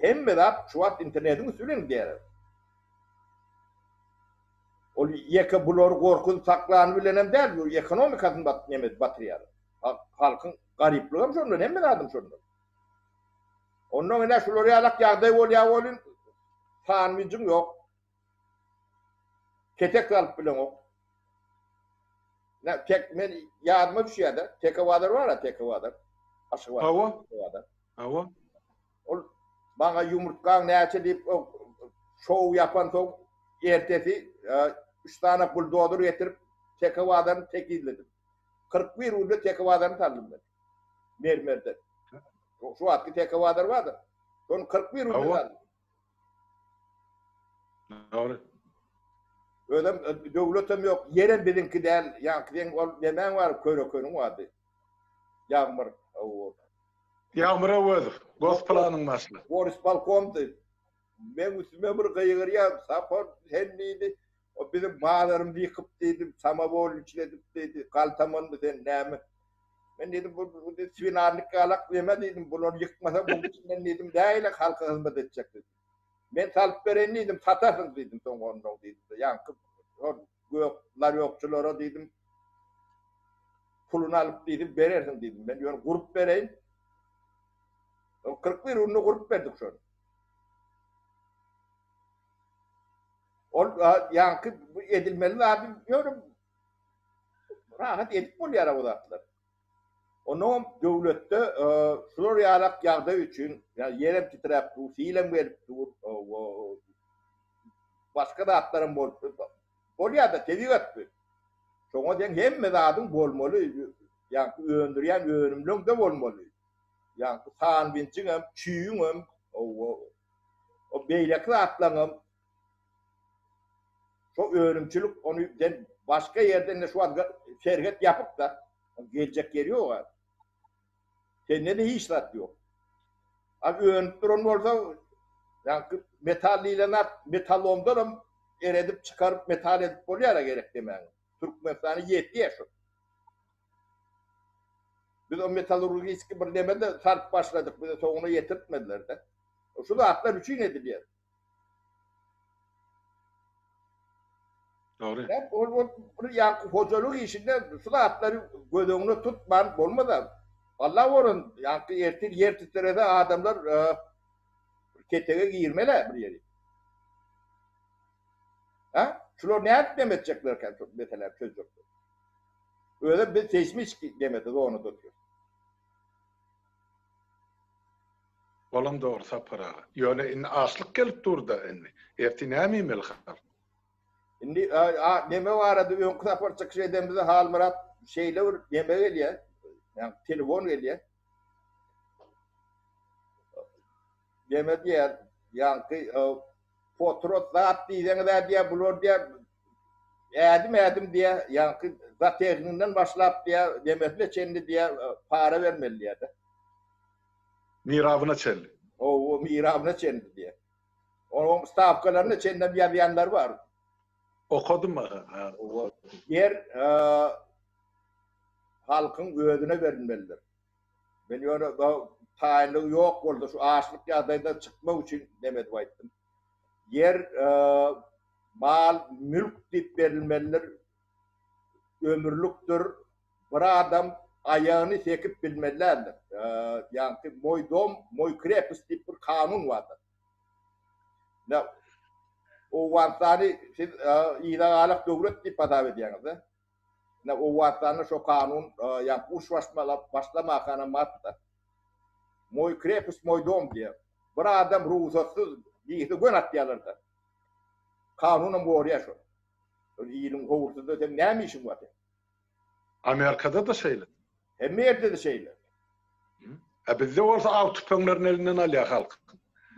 Hemme zat şu wagt internetiň üsti bilen gidýär. Ol ýeke bulary gorkuzyp saklany bilenem däl, bu ekonomikasyny bat neme batyrýar. Halkyň garyplygam şondan, hemme zadam şondan. Ondan ine şular ýalak ýagdaý bolýar welin sanwijiň ýok. Ketek salyp bileňok. Ne tek men ýadyma düşýär-de, Teke bazar bar-a, Teke bazar. Aşgabat. Hawa. Hawa. Ol maňa ýumurtgaň näçe diýip şow ýapansoň ertesi üç sany buldozer getirip Teke bazaryny tekizledim. 41 günde Teke bazaryny saldym men. Mermerden. Şu wagtky Teke bazar bardy. Şony 41 günde saldym. Dogry. Özem döwletem ýok, ýerem biziňki däl. Ýaňky seň ol nemäň bar, körekeniň bardy. Ýagmyr. Ýagmyr Öwezow, Gosplanyň başlygy. Gorispolkomdy. Meň üstüme bir gygyrýar, Sapar, sen diýdi, o biziň bazarymyzy ýykyp diýdi, samowolniçilik edip diýdi, galtamanmy sen näme? Men diýdim, bu swinarnik ýalak neme diýdim, bulary ýykmasa bu içinden diýdim, nähili halka hyzmat etjek diýdim. Men salyp bereýin diýdim, satarsyň diýdim soň ondan diýdim. Ýaňky şol gök larýokçylara diýdim, puluny alyp diýdim, berersiň diýdim. Men ýöne gurup bereýin. 41 günde gurup berdik şony. Ol ýaňky edilmeli zady ýöne rahat edip bolýar o zatlar. Onnoňam döwletde şular ýalak ýagdaý üçin, ýa ýerem titräp dur, silem gelip dur, başga zatlaram bolup bolýar-da, tebigat bu. Şoňa seň hemme zadyň bolmaly, ýaňky öndürýän önümleň-de bolmaly. Ýaňky sandwiçiňem, çüýüňem, o beýleki zatlaryňam Şo önümçilik ony sen başga ýerde indi şu wagt serhet ýapyk-da, geljek ýeri ýok-a. Sende-de hiç zat ýok. A önüp duran bolsa, ýaňky metal diýlen zat metallomdanam eredip çykaryp metal edip bolýar-a gerek demäňe. Türkmenistana ýetýär şo. Biz o metallurgiýski bir neme-de salyp başladyk, bize soňuna ýetirtmediler-de. Şu zatlar üçin edilýär. Dogry. Hep ol ol bir ýaňky hojalyk işinde şu zatlary göz öňüne tutman bolmaz. Allah gorun, ýaňky ertir ýer titrese adamlar e, ketege girmeli bir ýeri. Ha? Şular nädip neme etjeklerkä şu meseläni çözjekler. Özem biz seýsmik nemede zonada oturýarys. Olam dogry Sapar aga. Ýöne indi açlyk gelip durda indi. Ertir näme iýmeli halk? Indi a neme barada öňki sapar çykyş edenimizde Halmyrat şeýle bir neme gelýär. Ýa telefon gelýär. Neme diýär, ýaňky potrat zat diýseňiz-ä diýär, bular diýär. Ädim-ädim diýýär, ýaňky zategninden başlap diýýär, nemesine çenli diýýär, para bermeli diýýär-de. Mirabyna çenli. Hawa, mirabyna çenli diýýär. Onuň stawkalaryna çenlem ýazýanlary bar. Okadym ha. Ýer halkyň özüne berilmelidir. Men ýöne taýynlygy ýok bolsa şu açlyk ýagdaýdan çykmak üçin neme edip aýtdym. Ýer mal, mülk diýip berilmelidir. Ömürlikdir. Bir adam aýagyny sekip bilmeli däldir. Ýaňky moý dom, moý krepis diýip bir kanun bardyr. Ine, Owganystany siz yza galak döwlet diýip hasap edýäňiz-de. Ine, Owganystanda şo kanun ýaňky uruş başlamakanam bardy-da. Moý krepis, moý dom diýýär. Bir adam rugsatsyz girse göni atýarlar-da. Kanunam gorýar şony. Şol iliň howlusynda seň näme işiň bar seň? Amerikada-da şeýle. Hemme ýerde-de şeýle. A bizde bolsa aw tüpeňlerini elinden alýar halk.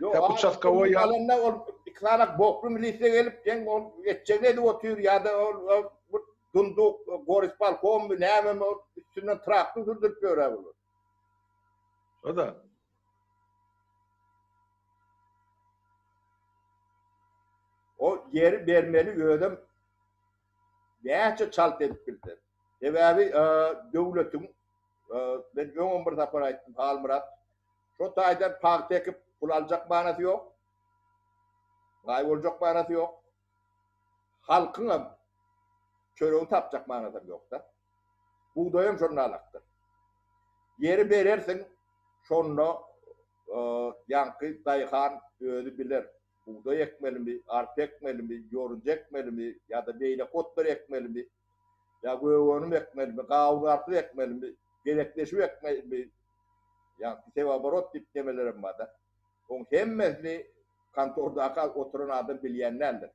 Ýok, aw tüpeňini alanda ol iki sany bokly milisiýa gelip, seň ol etjegini edip otyr ýa-da ol bir dunduk gorispolkommy nämemi ol üstünden traktor sürdürip ýör-ä bular. Şo-da. O ýeri bermeli özem näçe çalt edip bilse. Sebäbi döwletiň men öňem bir sapar aýtdym Halmyrat şo taýdan pagta ekip pul aljak manasy ýok. Baý boljak manasy ýok. Halkyňam çöregini tapjak manasam ýok-da. Bugdaýam şonda alakdyr. Ýeri berersiň şonda ýaňky daýhan özi biler. Bugdaý ekmelimi, arpa ekmelimi, ýorunja ekmelimi ýa-da beýleki otlary ekmelimi, ýa gögönüm ekmelimi, gawun-garpyz ekmelimi, gezekleşip ekmelimi, ýaňky sewaborot diýip nemelerem bar-da. Oň hemmesini kontordaky oturan adam bilýän däldir.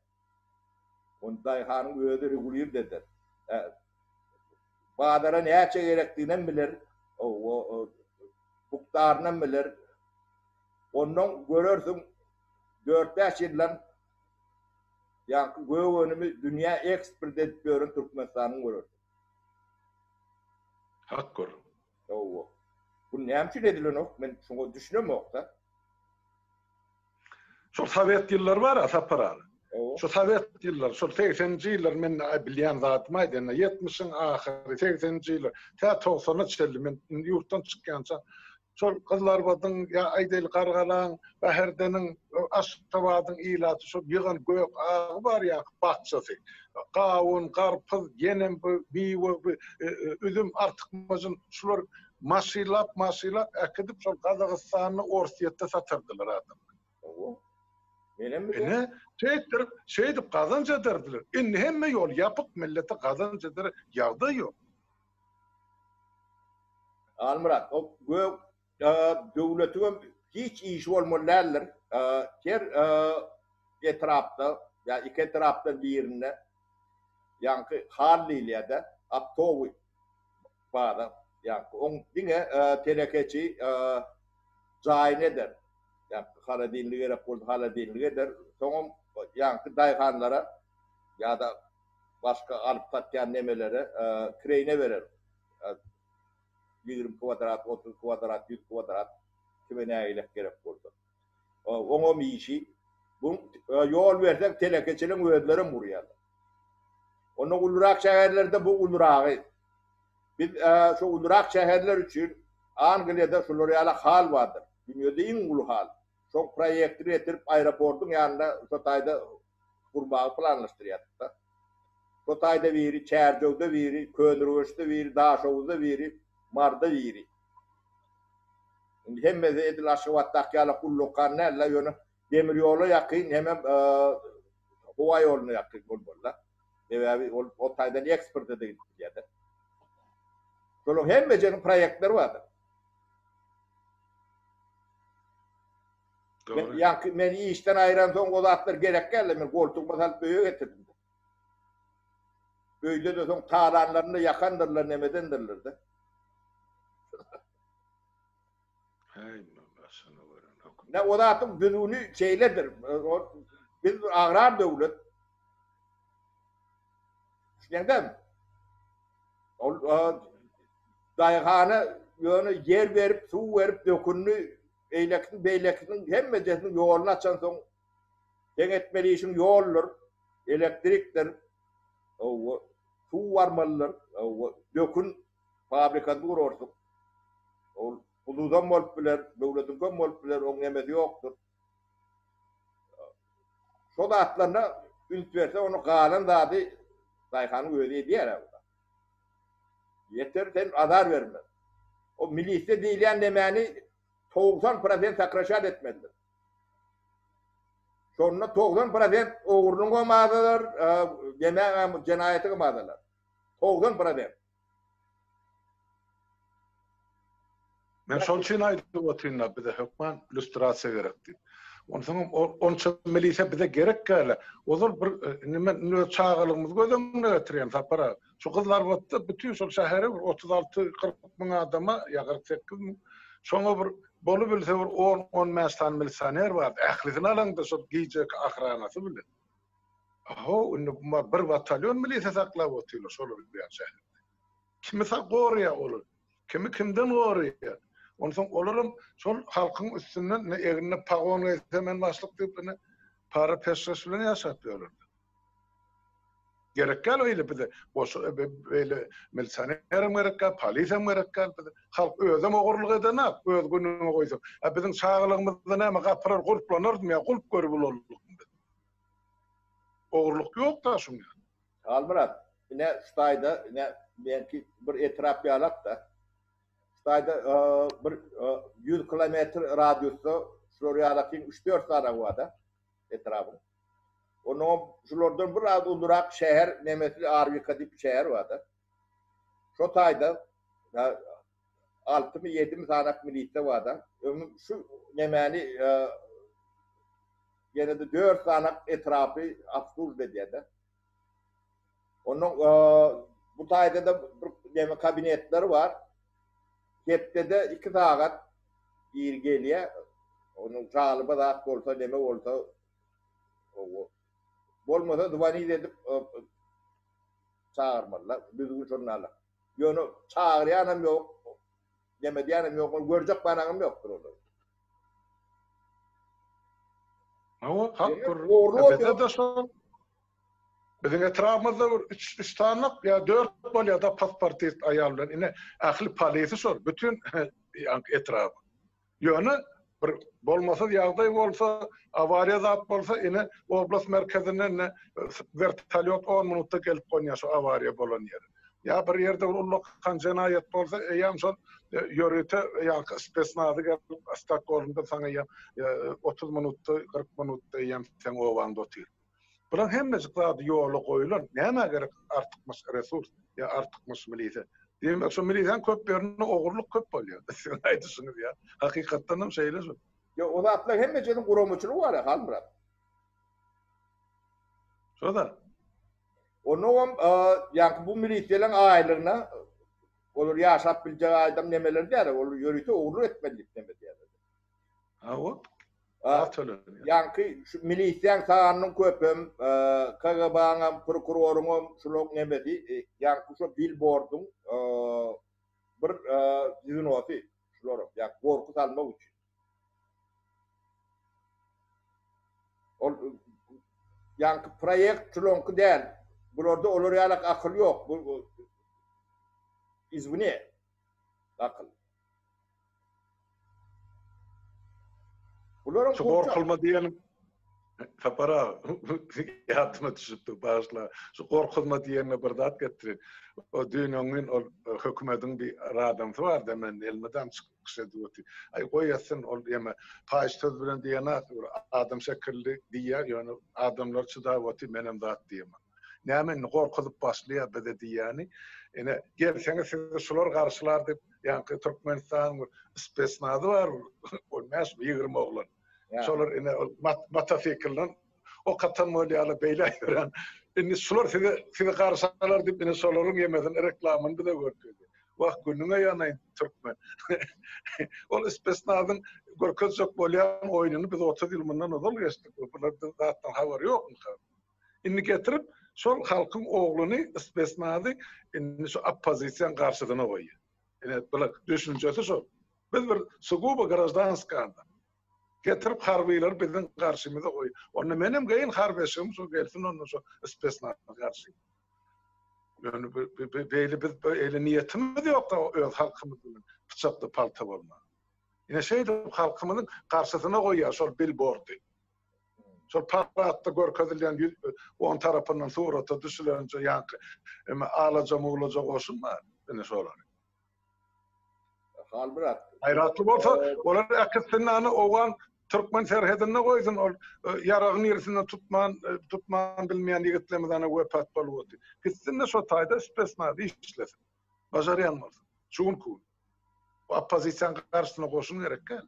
Ony daýhanyň özi regulird eder. Bazara näçe gerekdiginem biler, mukdarynam biler. Ondan görersiň, dört-bäş ýyldan ýaňky gök önümi dünýä eksport edip ýören Türkmenistanyň görersiň. Hak gör. Hawa. Bu näme üçin edilenok, men şuňa düşünemok-da. Şol sowet ýyllary bar-a, Sapar aga. Şu sowet ýyllary, şol segseninji ýyllar men bilýän zadymy aýdaýyn, ýetmişiň ahyry, segseninji ýyllar, tä togsana çenli men indi ýurtdan çykýança şol Gyzylarbadyň ýa aýdaýly Gargalaň, Bäherdeniň, Aşgabadyň ilaty şol ýygan gök agy bar ýaňky bakjasy. Gawun, garpyz, ýenem bu miwe, bu üzüm artykmajyn şular Maşylap maşylap äkidip şol Gazagystanda Orsýetde satardylar adamlar. Hawa. Menem bilýän. Ine, şeýtdirip, şeýdip gazanç ederdiler. Indi hemme ýol ýapyk, millete gazanç edere ýagdaý ýok. Halmyrat, o gök döwletiňem hiç işi bolmaly däldir. Her etrapda ýa iki etrapdan birinde ýaňky hal diýilýär-de, optowy Bazar, ýaňky oň diňe telekeçi jaýyny eder. Ýaňky holodilnik gerek bolsa holodilnik eder. Soňam ýaňky daýhanlara ýa-da başga alyp satýan nemelere kireýine berer. 20 kwadrat, 30 kwadrat, 100 kwadrat kime nägilek gerek bolsa. Oňam işi. Bu ýol berseň telekeçiligiň özlerem gurýarlar. Onda ulurak şäherlerde bu uluragy. Biz şu ulurak şäherler üçin Angliýada şular ýaly hal bardyr. Dünýede iň uly hal. Şoň proýektini getirip aeroportyň ýanynda şo taýda gurmagy planlaşdyrýardyk-da. Şo taýda biri, Çärjewde biri, Köneürgençde biri, Daşoguzda biri, Maryda biri. Indi hemmesi edil Aşgabatdaky ýaly ullakan däl-de, ýöne demir ýola ýakyn hemem howa ýoluna ýakyn bolmaly-da. Sebäbi ol o taýdan eksporta-da gidip bilýär-de. Şolaryň hemmejeniň proýektleri bardyr. Men ýaňky meni işden aýransoň o zatlar gerek däldi. Men goltugyma salyp öýe getirdim. Öýde-de soň talanlaryny ýakandyrlar, nemedendirler-de. Häý, başyny görenok. Ne o zatyň düzgüni şeýledir. Biz agrar döwlet. Düşüneňdämi? Ol daýhana ýöne ýer berip, suw berip, dökünini, eýlekisini, beýlekisiniň hemmejesiniň ýoluny açansoň, seň etmeli işiň ýoldur, elektrikdir, hawa, suw barmalydyr, hawa, dökün fabrikasyny gurarsyň. Ol hususam bolup biler, döwletiňkem bolup biler, oň nemesi ýokdur. Şo zatlaryna üns berse, ony galan zady daýhanyň özi edýär-ä. Ýeter sen azar berme. O milisiýa diýilýän nemäni 90 prosent sakraşat etmelidir. Şonda 90 prosent ogurlygyňam azalar, nemäňem, jenaýatyňam azalar. 90 prosent. Men şol üçin aýdyp otyryn-da, bize hökman lýustrasiýa gerek diýip. Onsoňam onça milisiýa bize gerek däl. Ozal bir indi men indi öz çagalygymyzy göz öňüne getirýän Sapar aga. Şu Gyzylarbatda bütin şol şähere bir 36-40 müň adama ýa 48 müň şoňa bir bolubilse bir 10-15 sany milisioner bardy. Ählisini alaňda şol gijeki ahranasy bilen. Aho, indi bir batalýon milisiýa saklap otyrlar şolar bilen şäherde. Kimi goraýar olar? Kimi kimden goraýar? Onsoň olaram şol halkyň üstünden ine egnine pagon geýse men başlyk diýip ine para peşgeş bilen ýaşap ýörler. Gerek däl öýle bize. Boş beýle milisionerem gerek däl, polisem gerek däl bize. Halk özem ogurlyk edenak, öz günüňe goýsaň. A biziň çagalygymyzda näme gapylar gulplanardymy ýa gulp görüp ulaldykmy biz? Ogurlyk ýok-da şuň ýaly. Halmyrat, ine şu taýda, ine meňki bir etrap ýalak-da. Şu taýda bir 100 kilometr radiusda şular ýalakyň üç-dört sanagy bar-da etrabyň. Onnoňam şulardan bir az ulurak şäher nemesli Arwika diýip şäher bar-da. Şo taýda altymy, ýedimi sanak milisiýa bar-da. Öňüm şu nemäni Ýene-de dört sanak etrapy obslužit edýär-de. Onuň bu taýda-da bir neme kabinetleri bar. Hepdede 2 sagat ir gelýär. Onuň žalyba zat bolsa, neme bolsa, bolmasa zwanit edip çagyrmalylar. Düzgün şonda. Ýöne çagyrýanam ýok, neme diýýänem ýok, ol görjek banaňam ýokdur olar. Hawa, hak gürrüň. Bizde-de şol. Biziň etrabymyzda bir üç, üç sanyk ýa dört bolýar-da pasportist aýal bilen. Ine, ähli polisi şol, bütin ýaňky etrabyň. Ýöne bir bolmasyz ýagdaý bolsa, awariýa zat bolsa, ine, oblast merkezinden ine wertolýot on minutda gelip gonýar şu awariýa bolan ýere. Ýa bir ýerde bir ullakan jenaýat bolsa, eýýäm şol ýörite ýaňky spesnazy gelip Stokgolmdan saňa eýýäm 30 minutda, 40 minutda eýýäm seň obaňda otyr. Bulaň hemmejik zady ýola goýulan, nämä gerek artykmaç resurs ýa artykmaç milisiýa? Diýmek, şo milisiýanyň köp ýerinde ogurlyk köp bolýar. Siziň aýdyşyňyz ýaly. Hakykatdan hem şeýle şo. Ýok, o zatlaryň hemmejesiniň guramaçylygy bar-a, Halmyrat. Şo-da. Onnoňam, ýaňky bu milisiýalaryň aýlygyna olar ýaşap biljek aýdam nemeler däl, olar ýörite ogurlyk etmeli diýip neme edýärler. Hawa. Az tölenýär. Ýaňky şu milisiýaň sanynyň köpem, KGB-nyňam, prokuroryňam şulaň nemesi, ýaňky şo bilbordyň bir zwenosy şularam, ýa gorky salmak üçin. Ol ýaňky proýekt şulaňky däl. Bularda olar ýalak akyl ýok. Bu izwne akyl. Bularyň Şu gorkulma diýenim Sapar aga ýadyma düşüpdi, bagyşla. Şu gorkuzma diýenine bir zat getirin. O düýn öňňin ol e, hökümediň bir adamsy bardy, men elmydam çykyş edip otyr. Aý goý etsin ol ýeme paýyş söz bilen diýenak, bir adam şekilli diýýär, ýöne adamlar çydap otyr, menem zat diýemok. Näme indi gorkuzyp başlaýar bize diýýäni. Ine, gelseňiz sizi şular garşylar diýip, ýaňky Türkmenistanyň bir spesnazy bar, on bäşmi, 20 oglan. Şolar ine ol motosiklden ok atan bolýarlar, beýle ýören. Indi şular size sizi garşy alar diýip, ine şolaryň ýemesini reklamyny bize görkezdi. Wah, günüňe ýanaýyn türkmen. Ol spesnazyň görkezjek bolýan oýnuny biz 30 ýyl mundan ozal geçdik. Bular zatdan habary ýokmyka? Indi getirip, Şol halkyň ogluny spesnazy indi şu oppozisiýaň garşysyna goýýar. Ine bular düşünjesi şol. Biz bir sugubo graždanskiý adam. Getirip harbylary biziň garşymyza goý. Onda menem geýin harby eşigimi şo gelsin onda şo spesnaz garşy. Ýöne beýle biz beýle niýetimiz ýok da öz halkymyz bilen pyçakda palta bolma. Ine şeýdip halkymyzyň garşysyna goýýar şol bilbordy. Şol paradda görkezilýän 110 tarapyndan surata düşülenje ýaňky eme alaja-mulaja goşun bar. Ine şolary. Halmyrat. Gaýratly bolsa, olar äkitsin ony owgan türkmen serhedinde goýsun, ol ýaragyň ýerisinden tutman, tutman bilmeýän ýigitlerimiz ana wepat bolup otyr. Gitsin-de şo taýda spesnaz işlesin. Başarýan bolsa. Şu günki gün. Bu oppozisiýanyň garşysyna goşun gerek däl.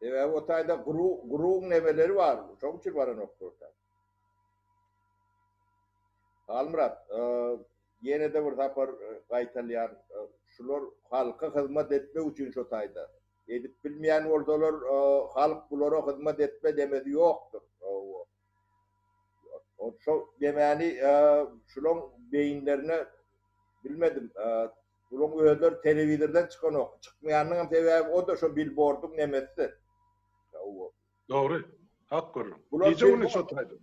Sebäbi o taýda gru, gruň nemeleri bar, şoň üçin baranokdyr o taý. Halmyrat, ýene-de bir sapar gaýtalýan, şular halka hyzmat etmek üçin şo taýda. Edip bilmeýän bolsalar, halk bulara hyzmat etme demesi ýokdur. Şo demäni şulaň beýinlerine bilmedim. Bulaň özleri telewizordan çykanok. Çykmaýanynyňam sebäbi o-da şo bilbordyň nemesi. Dogry. Hak gürrüň. Gije güni şo taýda.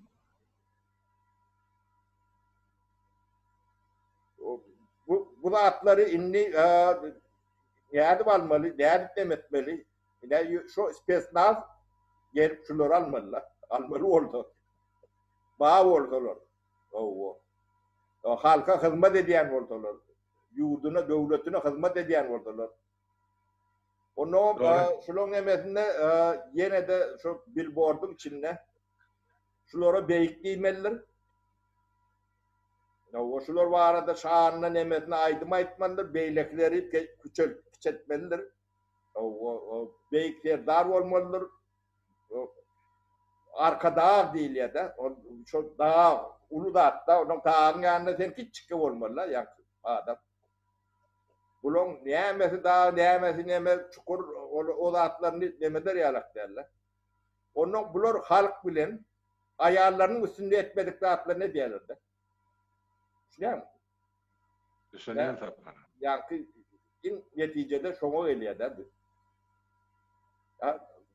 Bu bu zatlary indi nädip almaly, nädip neme etmeli? Ine şo spesnaz gelip şulary almaly-da. Almaly bolsa. Ba bolsalar. Hawa. Halka hyzmat edýän bolsalar, ýurduna, döwletine hyzmat edýän bolsalar. Onnoň şulaň nemesinde ýene-de şu bilbordyň içinde şulara beýik diýmelidir. Hawa, şular barada şanyna nemesine aýdym aýtmalydyr, beýlekileri kiçeltmelidir. Hawa, beýik serdar bolmalydyr. Arkadag diýilýär-de, ol şol dag uly zat-da, onuň dagyň ýanynda sen kiçjikge bolmaly-da, ýaňky adam. Bulaň nämesi dag, nämesi neme, çukur, ol o zatlaryny nemeder ýalak däl-de. Onnoň bular halk bilen aýallarynyň üstünde etmedik zatlaryny edýärler-de. Düşünýäňmi? Düşünýän Sapar. Ýaňky iň netijede şoňa gelýär-de bu.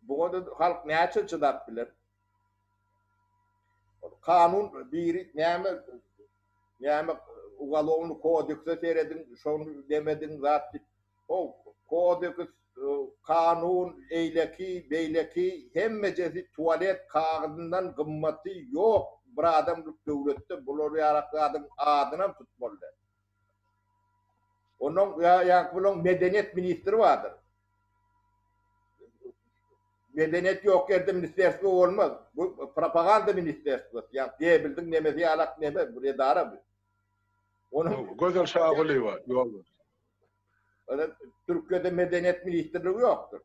Buňa-da halk näçe çydap biler? Kanun biri näme näme ugalowny kodekse serediň, şony demediň zat diýip. O kodeks, kanun, eýleki, beýleki hemmejesi tualet kagyzyndan gymmaty ýok bir adamlyk döwletde bular ýarak zadyň adynam tutmaly däl. Onuň ýa bulaň medeniýet ministri bardyr. Medeniýet ýok ýerde ministerstwo bolmaz. Bu propaganda ministerstwosy, ýa Gebeldiň nemesi ýalak neme, bir edara bu. Onuň Gözel Şagulyýewa ýol. Ýöne Türkiýede medeniýet ministrligi ýokdur.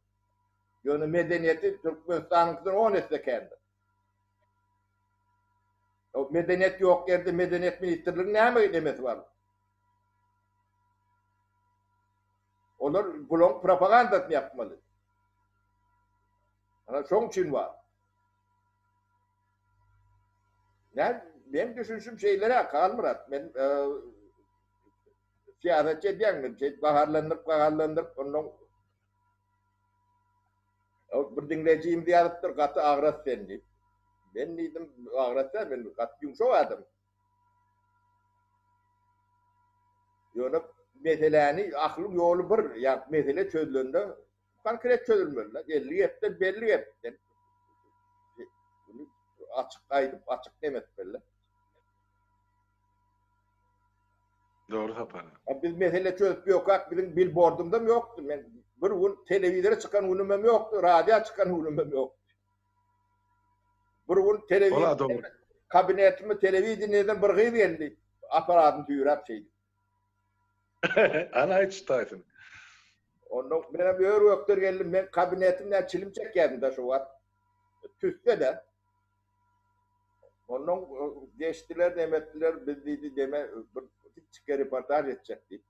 Ýöne medeniýeti Türkmenistanyňkydan on esse kändir. O medeniýet ýok ýerde medeniýet ministrligiň näme nemesi bar? Olar bulaň propagandasyny ýapmaly. Ana şoň üçin bar. Men men düşünişim şeýleräk Halmyrat. Men e, syýasatçy edýän men şeýdip gaharlandyryp gaharlandyryp ondan bir diňleýjimiz ýazypdyr gaty agras sen diýip. Men diýdim agras däl men gaty ýumşak adam. Ýöne meseläni aklyň ýoly bir, ýa mesele çözülende konkret çözülmeli. 50 gepden belli gepden. Bunu açyk aýdyp, açyk neme etmeli. Dogry Sapar. Biz mesele çözüp ýokak, biziň bilbordumyzam ýokdy. Men bir gün telewizora çykan günüm hem ýokdy, radio çykan günüm hem ýokdy. Bir gün telewizor kabinetime telewideniýeden bir gyz geldi. Aparatyny süýräp şeýdip. Ana aýt taýsyn. Onda men hem ör gökden geldim. Men kabinetimden çilim çekýärdim da şu wagt. Tüsse-de. Ondan geçdiler, nemetdiler, biz diýdi, deme bir kiçijik reportaž etjek diýip.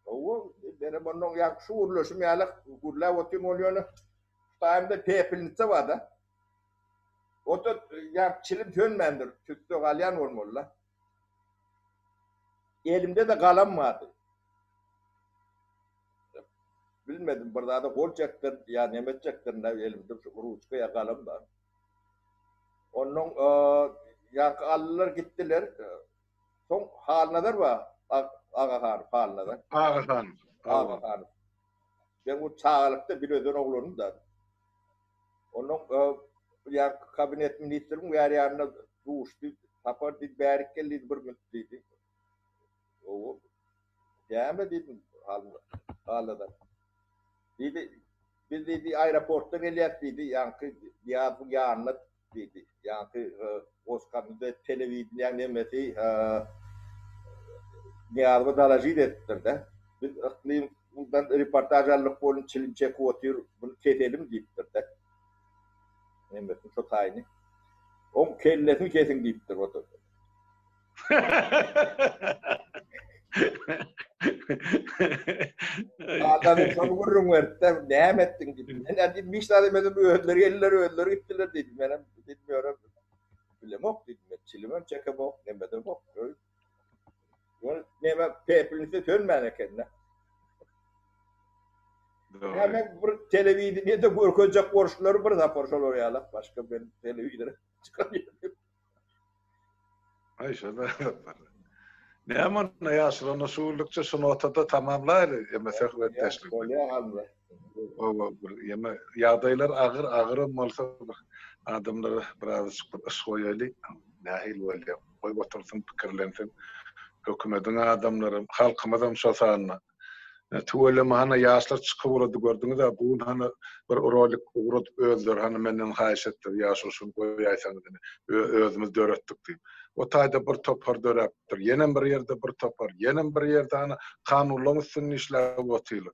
Hawa, menem ondan ýa şu gürleşim ýaly gürläp otyryn ol ýöne şu taýymda pepelnitsa bar-da. O-da ýa çilim sönmändir, tüsse galýan bolmaly-la. Elimde-de galam bardy. Bilmedim, bir zada gol çekdir ýa neme etjekdirin-dä, elimde şu ruçka ýa galam bar. Onnoň ýaňky aldylar gitdiler. Soň Halnazar bar, Agahanow, Halnazar. Agahanow. Agahanow. Men bu çagalykda bir özen oglanym-da. Onnoň ýaňky kabinet ministriň bäri ýanynda duşdy, Sapar diýdi, bärik gel diýdi, bir minut diýdi. Owo. Näme diýdim, Halnazar. Diýdi, biz diýdi, aeroportdan gelýäs diýdi, ýaňky Nyýazowyň ýanyna diýdi. Ýaňky Goskomite telewideniýäň nemesi Nyýazowa dalažit edipdir-de. Biz Yklymdan reportaž aldyk bolun çilim çekip otyr, muny keselim diýipdir-de. Nemesini şo taýyny. Oň kellesini kesiň diýipdir o-da. Adam şony gürrüň berdi-de, näme etdiň diýdi. Men diýdim, hiç zat etmedim, özleri geldiler, özleri gitdiler diýdi. Menem diýdim, ýöne bilemok diýdim. Men çilimem çekemok, nemedemok. Ýöne neme pepelnitsa sönmän eken-de. Näme bir telewideniýede görkezjek boluşlary bir sapar şolar ýalak, başga men telewizora çykan ýerim. Aý şo-da bar. Näme onda ýaşuly onda şu günlükçe şu notada tamamlaýly eme söhbetdeşligi. Bolýar Halmyrat. Oba bir ýeme ýagdaýlar agyr agyram bolsa bir adamlara birazajyk bir yş goýaýly. Nähili bolýar? Goý otursyn pikirlensin. Hökümediň adamlaram, halkymyzam şo sanda. Tüweleme hany ýaşlar çykyp ugrady gördüňiz-ä bu gün hany bir rolik ugradyp özleri hany menden haýyş etdiler ýaşuly şuny goýaýsaňyz ine özümiz döretdik diýip. O taýda bir topar döräpdir ýenem bir ýerde bir topar ýenem bir ýerde hany kanunlaň üstünde işläp otyrlar.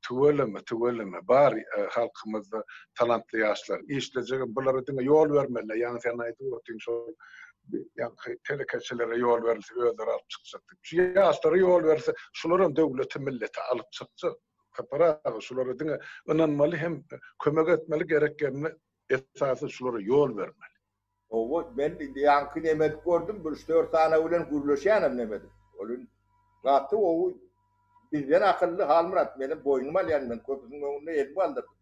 Tüweleme tüweleme bar halkymyzda talantly ýaşlar işlejegem bulara diňe ýol bermeli ýaňy sen aýdyp otyň şol ýaňky telekeçilere ýol berilse özleri alyp çykjak diýip. Şu ýaşlara ýol berilse şularam döwleti milleti alyp çykjak. Sapar aga şulara diňe ynanmaly hem kömek etmeli gerek ýerinde esasy şulara ýol bermeli. Hawa men ýaňky neme edip gördüm bir üç-dört sany bilen gürleşýänem neme edip. Ol gaty gowy bizden akylly Halmyrat menem boýnuma alýan men köpüsiniň öňünde elimi galdyrdym.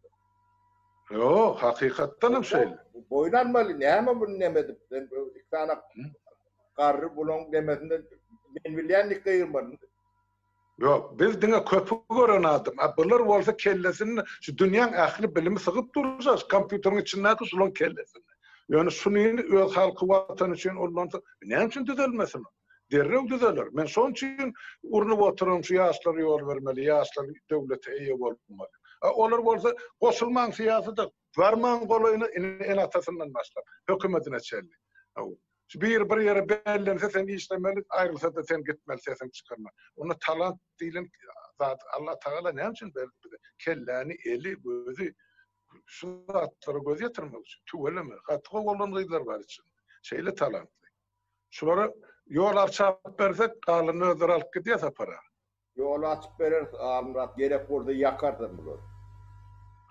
Ýok, hakykatdan hem şeýle. Boýun almaly, näme muny neme edip, sen iki sany garry bulaň nemesinde men bilýän dik gygyrmaly. Ýok, biz diňe köpi gören adam. A bular bolsa kellesinde şu dünýäň ähli bilimi sygyp durja, şu kompýuteriň içindäki şulaň kellesinde. Ýöne şunyny öz halky watany üçin ullansa, näme üçin düzelmesin ol? Derrew düzeler. Men şoň üçin urnup oturan şu ýaşlara ýol bermeli, ýaşlar döwlete eýe bolmaly. A olar bolsa goşulmaň syýasata, barmaň golaýyna ine ene-atasyndan başlap, hökümetine çenli. Şu biri bir ýere bellense sen işlemeli, aýrylsa-da sen gitmeli sesiňi çykarman. Onda talant diýlen zat Allah Tagala näme üçin berdi bize? Kelläni, eli, gözi şu zatlara göz ýetirmek üçin. Tüweleme, gaty gowy oglan-gyzlar bar içinde. Şeýle talantly. Şulara ýol arçap bersek, galanyny özleri alyp gidýär Sapar aga. Ýoly açyp bereris Almyrat, gerek bolsa ýakarsam bulary.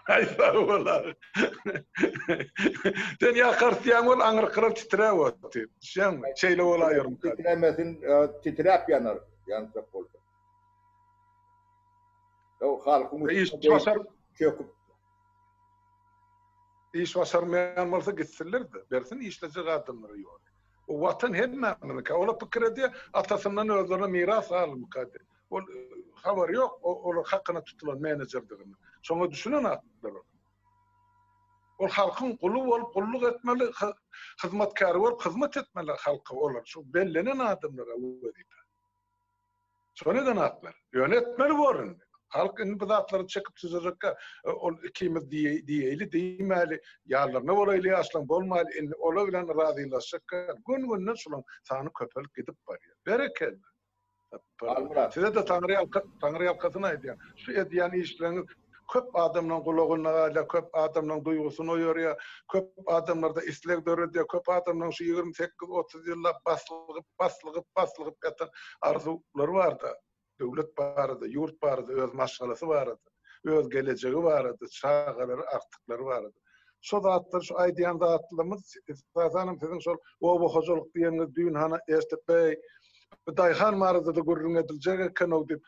Aý sag bol aga. Sen ýakarys diýýäň ol aňyrkylar titräp otyr. Düşýäňmi? Şeýle bolaýarmyka? Titremesin, titräp ýanar, ýanjak bolsa. Ýok, halkyň üstüne çöküp. Iş başarmaýan bolsa gitsinler-de, bersin işlejek adamlara ýoly. O watan hemmämiziňki. Olar pikir edýär, atasyndan özlerine miras galdymyka diýip. Ol habary ýok, olar hakyna tutulan menejerdigini. Şoňa düşünen adamlar olar. Ol halkyň guly bolup gulluk etmeli, hyzmatkäri bolup hyzmat etmeli halka olar. Şu bellenen adamlara wezipe. Şony eden aklar. Ýöne etmeli bor indi. Halk indi bu zatlary çekip çyzajak. Ol ikimiz diýeýli, diýmäli, ýarlaryna bolaýly ýaşlaň bolmaýly, indi olar bilen razylaşjak. Gün-günden şulaň sany köpelip gidip barýar. Berekella. Size-de Taňry Taňry ýalkasyn aýdýan. Şu edýän işleriňiz Köp adamlaň gulagynda galýar, köp adamlaň duýgusyny oýarýar, köp adamlarda isleg döredýär, köp adamlaň şu 28, 30 ýyllap baslygyp, baslygyp, baslygyp ýatan arzuwlary barda, döwlet barada, ýurt barada, öz maşgalasy barada, öz gelejegi barada, çagalary, agtyklary barada. Şo zatlar, şu aýdýan zatlarymyz, esasanam siziň şol oba hojalyk diýeniňiz düýn hana eşidip, beý, bu daýhan barada-da gürrüň ediljek eken-ow diýip,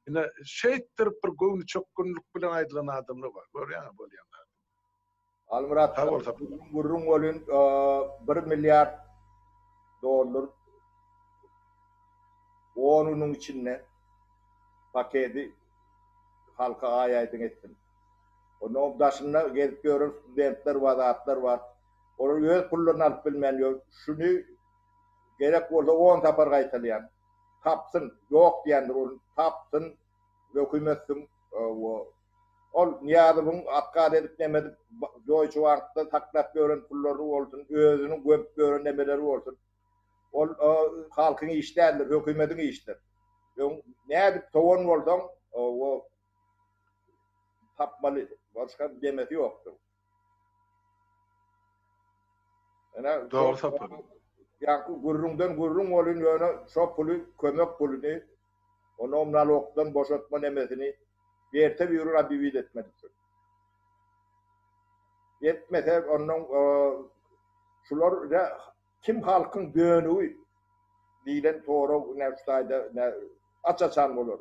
ine, şeýtdirip bir göwnüçökgünlik bilen aýdylan adamlar bar. Görýäňmi bolýan zady. Halmyrat, Sag bol, Sapar. gürrüň gürrüň welin, bir milliard dollar on günüň içinde paketi halka aý-aýdyň etsin. Onuň daşynda gezip ýören studentler bar, zatlar bar. Olar öz pullaryny alyp bilmän ýör. Şuny gerek bolsa on sapar gaýtalýan. Tapsyn, ýok diýendir ol. Tapsyn, hökümetsin. Ol Nyýazowyň otkaz edip neme edip Deutsche Bankda saklap ýören pullary bolsun, özüniň gömüp ýören nemeleri bolsun. Ol halkyň işi däldir, hökümetiň işidir. Öň nädip sowan bolsaň, o tapmaly, başga demesi ýokdur. Ene, Dogry Sapar. Ýaňky gürrüňden gürrüň bolyn, ýöne şo puly, kömek puluny, onuň nalogdan boşatma nemesini erte biri obýewit etmeli. Etmese, ondan şular kim halkyň dönügi diýlen sorag ine şu taýda aç-açan bolar.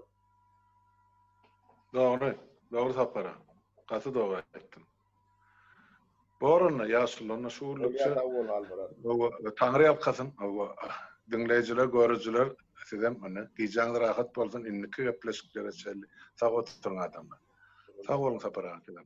Dogry, dogry Sapar aga. Gaty dogry aýtdyň. Bor onda ýaşuly onda şu günlükçe. Sag bol Halmyrat. Hawa, Taňry ýalkasyn. Hawa, diňleýjiler, görüjiler sizem ine gijäňiz rahat bolsun indiki gepleşiklere çenli sag oturyň adamlar. Sag boluň Sapar aga sizem.